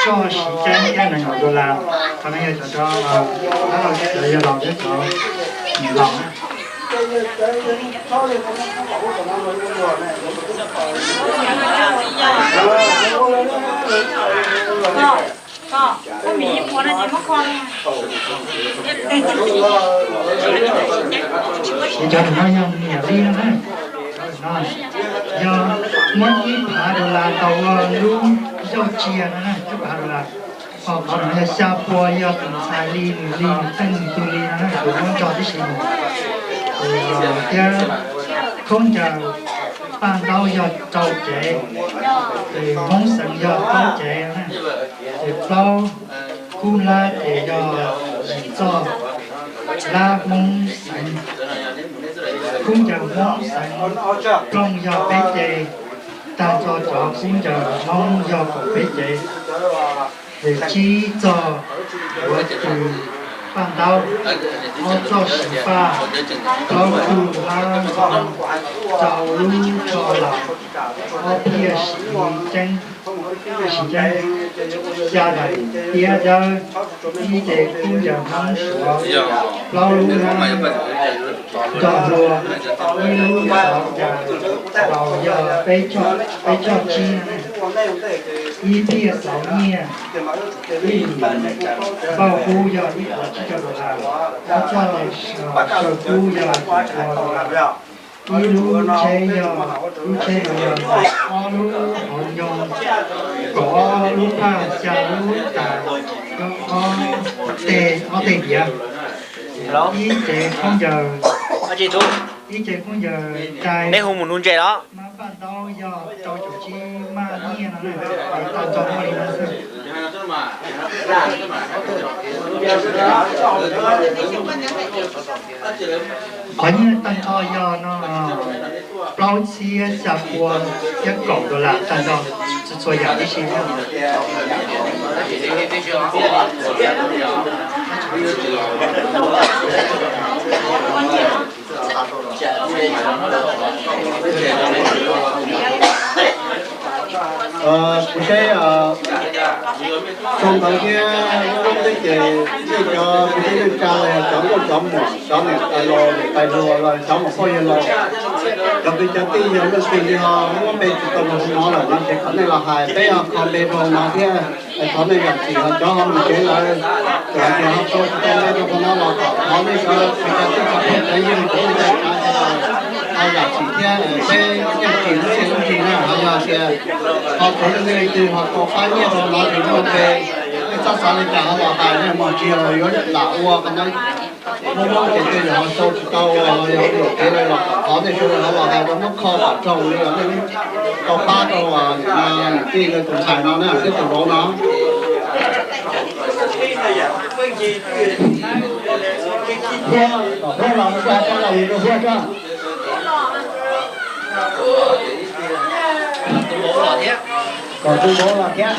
txoj siv deeb thiab nees nkaum dollar. Qhov no yog cov, cov yawg laus thiab cov niam laus na. Ces cov no yog niam li no na. Yog muab ib phav dollar ntaus ua lub zauj tsiaj no na, ib phav dollar. Ho qhov no yog xya pua, yog tus ntxhais li, nws li, nws teej nws tug li no na, kuv muab tso tib si mus. Thiab khaub ncaws paj ntaub yog rau cev, ces Hmoob xeev yog plaub cev na, ces plaub kub hlab ces yog yim txoj hlab Hmoob xeev. Kub ncaws Hmoob xeev plooj yog peb ce, tag nrho cov kub ncaws Hmoob yog kaum peb ce. Ces tsib txoj yuav tws paj ntaub, ob txoj siv faj, plaub tug hlab ntxoo, rau lub tsho laus, ob phiaj siv ceeb, siv ceeb, xya daim tiab dawb, ib ce kub ncaws Hmoob Suav, plaub lub hlab nrog hlua, ib lub xauv cas laus yog peb txoj tsib, ib phiaj xauv nyiaj, ib lwm npauj kub yog ib puas tsib caug dollar, ob txoj saw kub yog yim puas dollar, ib lub tsheb yog, lub tsheb no yog ob lub hauv ncoo, kaum ob lub phaj, xya lub tas, ob teg, ob teg diav, ib ce khaub ncaws, ib ce khaub ncaws cai, neb hu mus nuv ntses los mas paj ntaub yog rau caum tsib maj nyiaj no, tag nrho muaj li no xwb. Qhov nyiaj tag nrho yog no plaub txhiab xya pua thiab kaum dollar tag nrho, txhua txhua yam tib si. Kuv saib txog ntawd thiab, lub teb ces nej cov kwv tij neej tsa los yog cov nkauj cov muam, cov niam tais laus niam tais hluas los cov muam phauj yawg laus, cov kwv cov tij yog leej twg li ho muab npe tsis tau rau hauv no lawm no ces thov nej los hais, peb ho kho npe rau hauv no thiab. Thov nej zam txim, ho cov ho mus tsev lawm, txawm tias ho kho tsis tau npe rau qhov no los kom thov nej cov kwv cov tij cov phooj cov ywg cov neej cov tsav sawv daws ho zam txim thiab, peb yeej tsis lub txhia lub nrig na, ho yog tias ho txog leej twg ho tau pab nyiaj rau no ces muaj npe, nej txhob xav li cas ho los hais, nej mos tsis yog yuav lam ua qhov no. Muaj mob ces tej zaum ho sau tsis tau, yog ua luam kev lawm los thov nej sawv daws ho los hais rau muab kho kom raug li os, nej tau pab rau niam tij tus ntxhais no na, thiab tus vauv no. Kom tus vauv los thiab.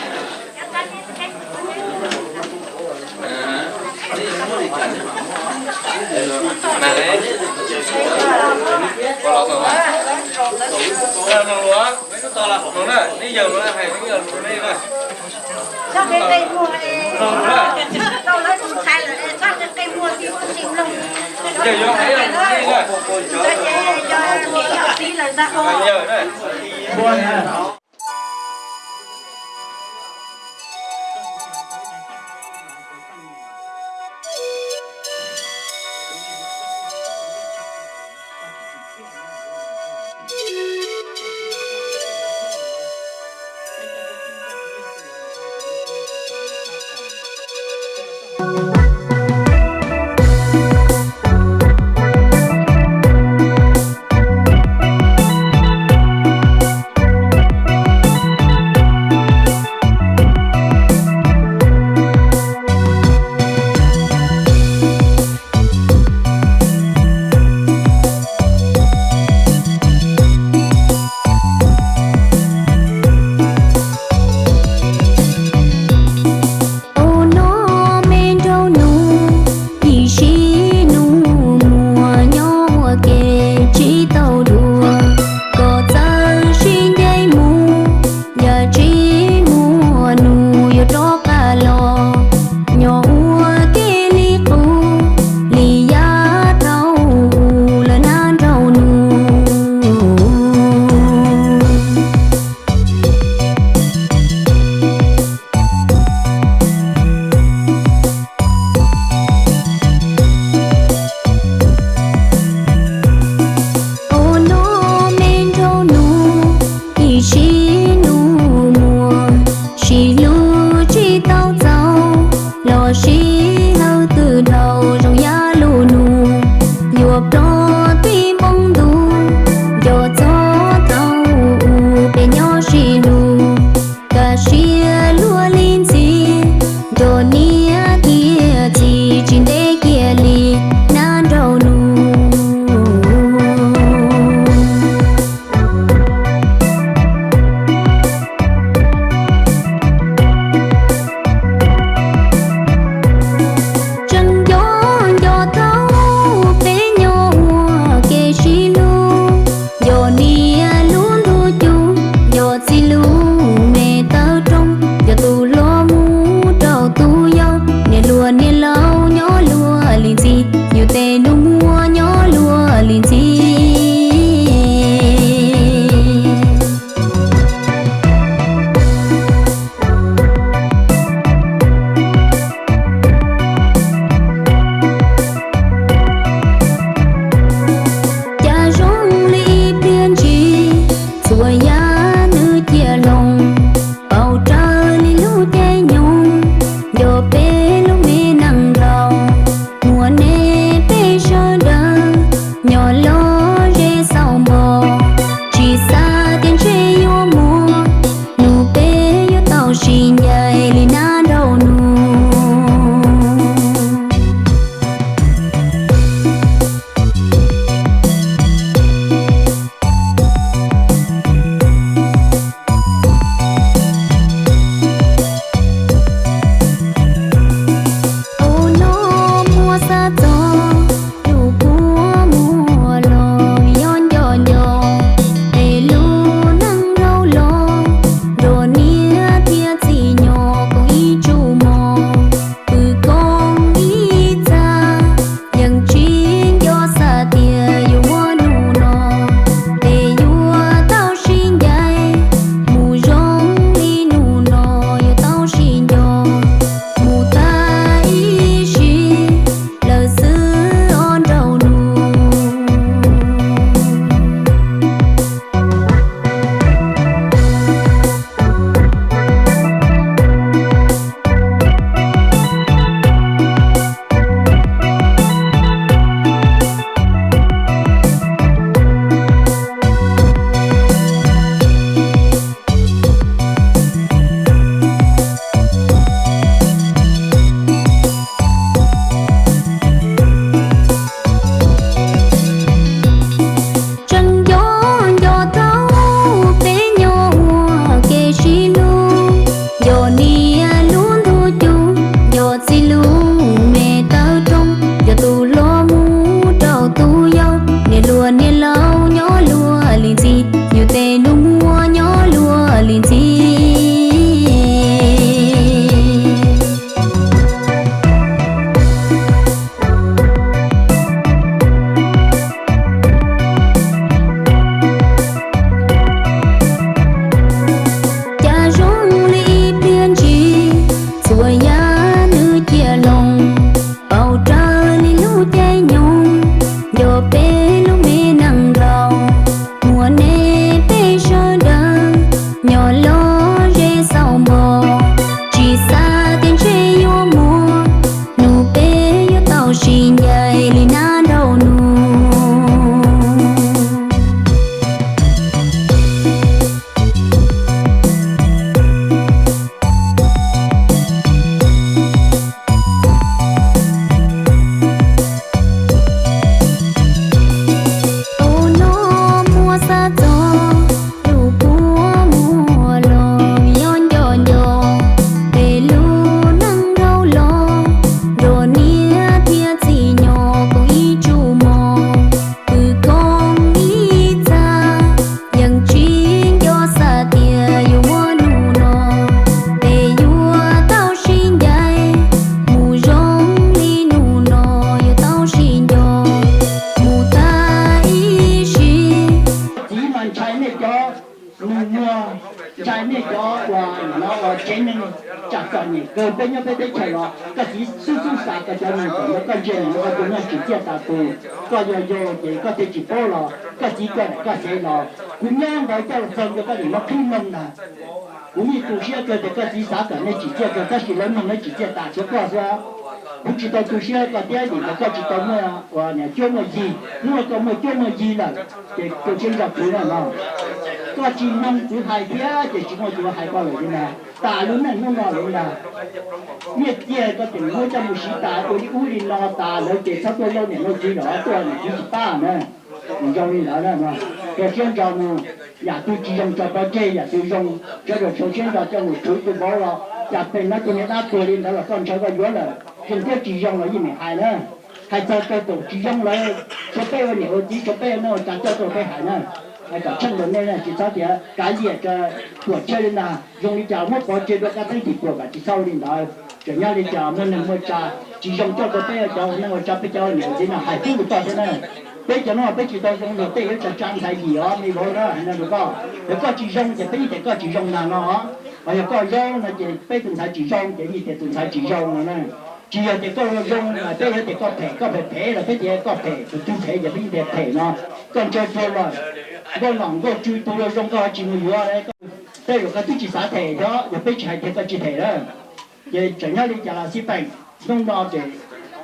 Nej cov uas nim no uas tsev neeg tsam txom nyem kawg peb nyob peb teb chaws los koj txiv xub xub xav koj cov neeg txom no koj ntsia nim no koj tus neeg tsim txiaj tas tus, koj yog yau ces koj thiaj tsis paub los koj txiv koj daim koj xev los kuv nyob ntawd coj los txog rau koj nim no qhib mloog ntag. Kuv yeej tu siab kawg tias koj txiv xav kom nej tsim txiaj kawg tab sis lawv mloog lawv tsim txiaj tas tshuav koj xwb. Kuv tsis tau tu siab koj thiab vim tias koj tsis tau muaj uas niam cuab muaj yig, hnub no koj muaj cuab muaj yig lawm ces koj siab ntso khwv no no. Koj tsis mloog kuv hais thiab ces tsis muaj tus hais koj lawm li ntag. Tas lub neej hnub no lawm li ntag. Nyiaj txiag koj tseem muab coj mus siv tas ua li ub li no tas lawm ces txhob tuaj lauj niam lauj txiv lawm tuaj niam txiv tsis pab na. Zoo li ntawd na, rau siab ntso mus, yam twg tsis zoo tso pov tseg, yam twg zoo sawv daws rau siab ntso coj mus rhuav tus vauv los cas pes no tus niag dab tuag li ntawd los koj ntshaw koj yuav lawm, zoo thiab tsis zoo los yeej meem hais na. Hais txog rau tus tsis zoo lawm, tshuav peb ua niam ua txiv tshuav peb ua neej ua tsa coj tuaj peb hais na. Hais kom tsheej rau nej tsis txhob tias kav liam rau tuam tshiab li ntag, zoo li cas muab pov tseg rau kab teeb tim tuam kom tsis txhob ua li ntawd. Tseem nyob li cas muaj neeg muaj tsa tsis zoo coj rau peb cov ua neej ua tsa peb cov ua niam ua txiv no hais tub tus toj thiab na. Peb cov no peb tsis tau zoo luag tej yuav tsa tsa ntxhais yim os me vauv na, hais no rau koj. Yog koj tsis zoo ces peb yeej tias koj tsis zoo nag no, hos yog koj zoo no ces peb tus ntxhais tsis zoo ces yeej tias tus ntxhais tsis zoo no na. Tsis yog tias koj zoo zoo mas peb yuav tias koj phem, koj phem phem los peb tias koj phem, tus twg phem ces peb yeej tias phem no. Koj ntshaw tuag los nkauj nom nkauj tswv tus zoo zoo koj ho tsis mus yuav, tej zaum koj twb tsis xav them thiab, yog peb tsis hais tias koj tsis them lawm. Ces tseem nyob li cas los xij peem, hnub no ces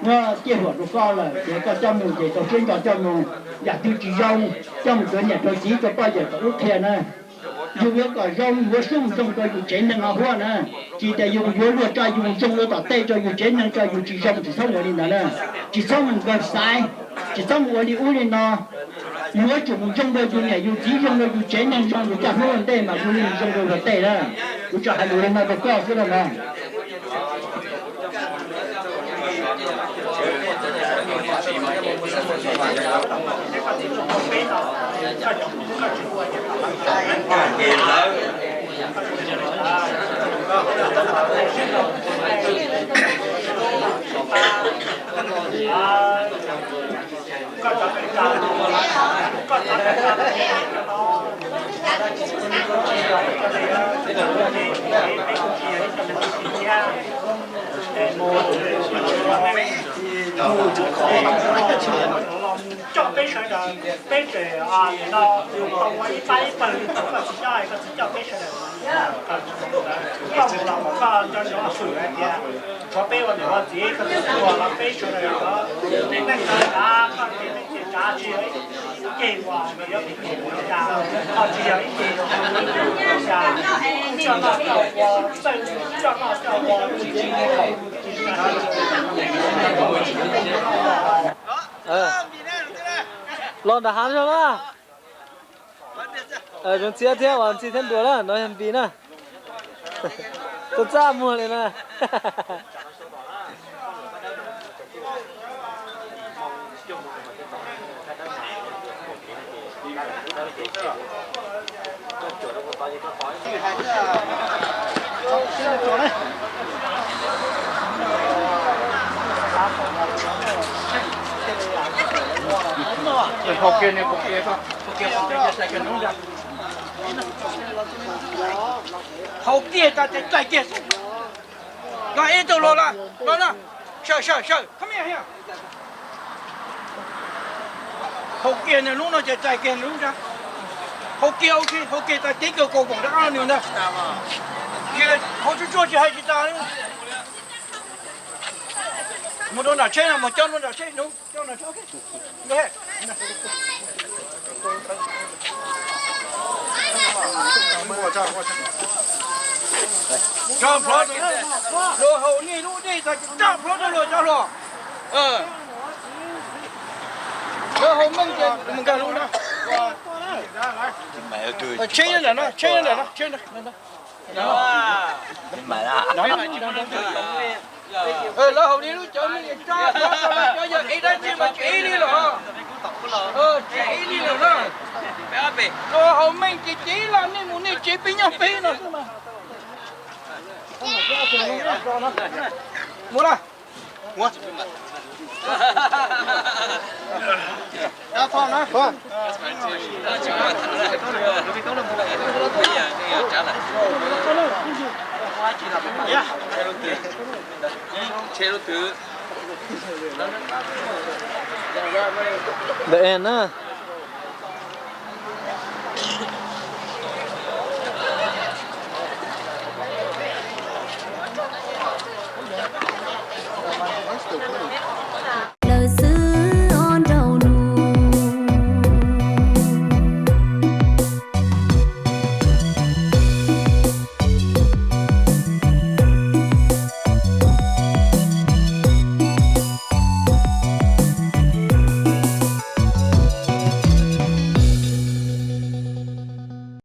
muab ciaj huam rau koj lawm ces koj coj mus ces rau siab ntso coj mus, yam twg tsis zoo coj mus rau niam rau txiv rau poj yawm kom lub qhia na. Yus yuav kom zoo yuav sub zoo rau yus tsev neeg ho huab na, tsis tias yus yuav luag tso yus zoo rau tom tej rau yus tsev neeg tso yus tsis zoo tsis txhob ua li ntawd na. Tsis txhob mus nkawg xaiv, tsis txhob mus ua li ub li no. Yuav tsum mus zoo rau yus niam yus txiv zoo rau yus tsev neeg zoo yus caj hnub ua ntej mas yus li mus zoo rau luag tej na. Kuv tsuas hais lus li no rau koj xwb no mas. Coj peb sawv daws, peb tseem no tau ua ib pab ib pawg li thaum koj tsis coj, koj txiv coj peb sawv daws. Koj mus los koj nco ntsoov hwm hais tias tshuav peb ua niam ua txiv, koj txiv tuag los peb sawv daws cov neej tsa, koj ceg neej ceg tsav tsis yog ib ceg uas yuav mus ua cas, ho tsis yog ib ceg uas mus ua cas, coj noj coj ua, txawj coj noj coj ua. Los nram hav zog na. Zoo txiab thiab uas ntxim thiab nruas na, no yog Npis na. Txaj txaj muag li na. Haus kiag tas ces txais kiag xwb. Los ib tug hluas los, los no, sawm sawm sawm, come here. Haus kiag nws lub no ces txais kiag nws lub ntag. Haus kiag ua si, haus kiag tas cev kiag kaus voom rau qab nws ntag. Haus tsuag tsuag tsis hais tsis tas li. Mus rau nram tsheb no, mus coj rau nram tsheb no. Tso plhuav, luag haus nej lub dej tag tso plhuav rau luag cov hluas. Luag haus meej ces mus nkag lub no. Tsheb nram no, tsheb nram no, tsheb nram no. Lawv haus li lub cov me tso plhuav rau luag cov yawg ib dab tsi mas tsis ib li lawm. Tsis ib li lawm na. Luag haus meej ces cia li los nej mus nej tsev peb nyob peb no xwb mas. Mus na. Ntawm en na.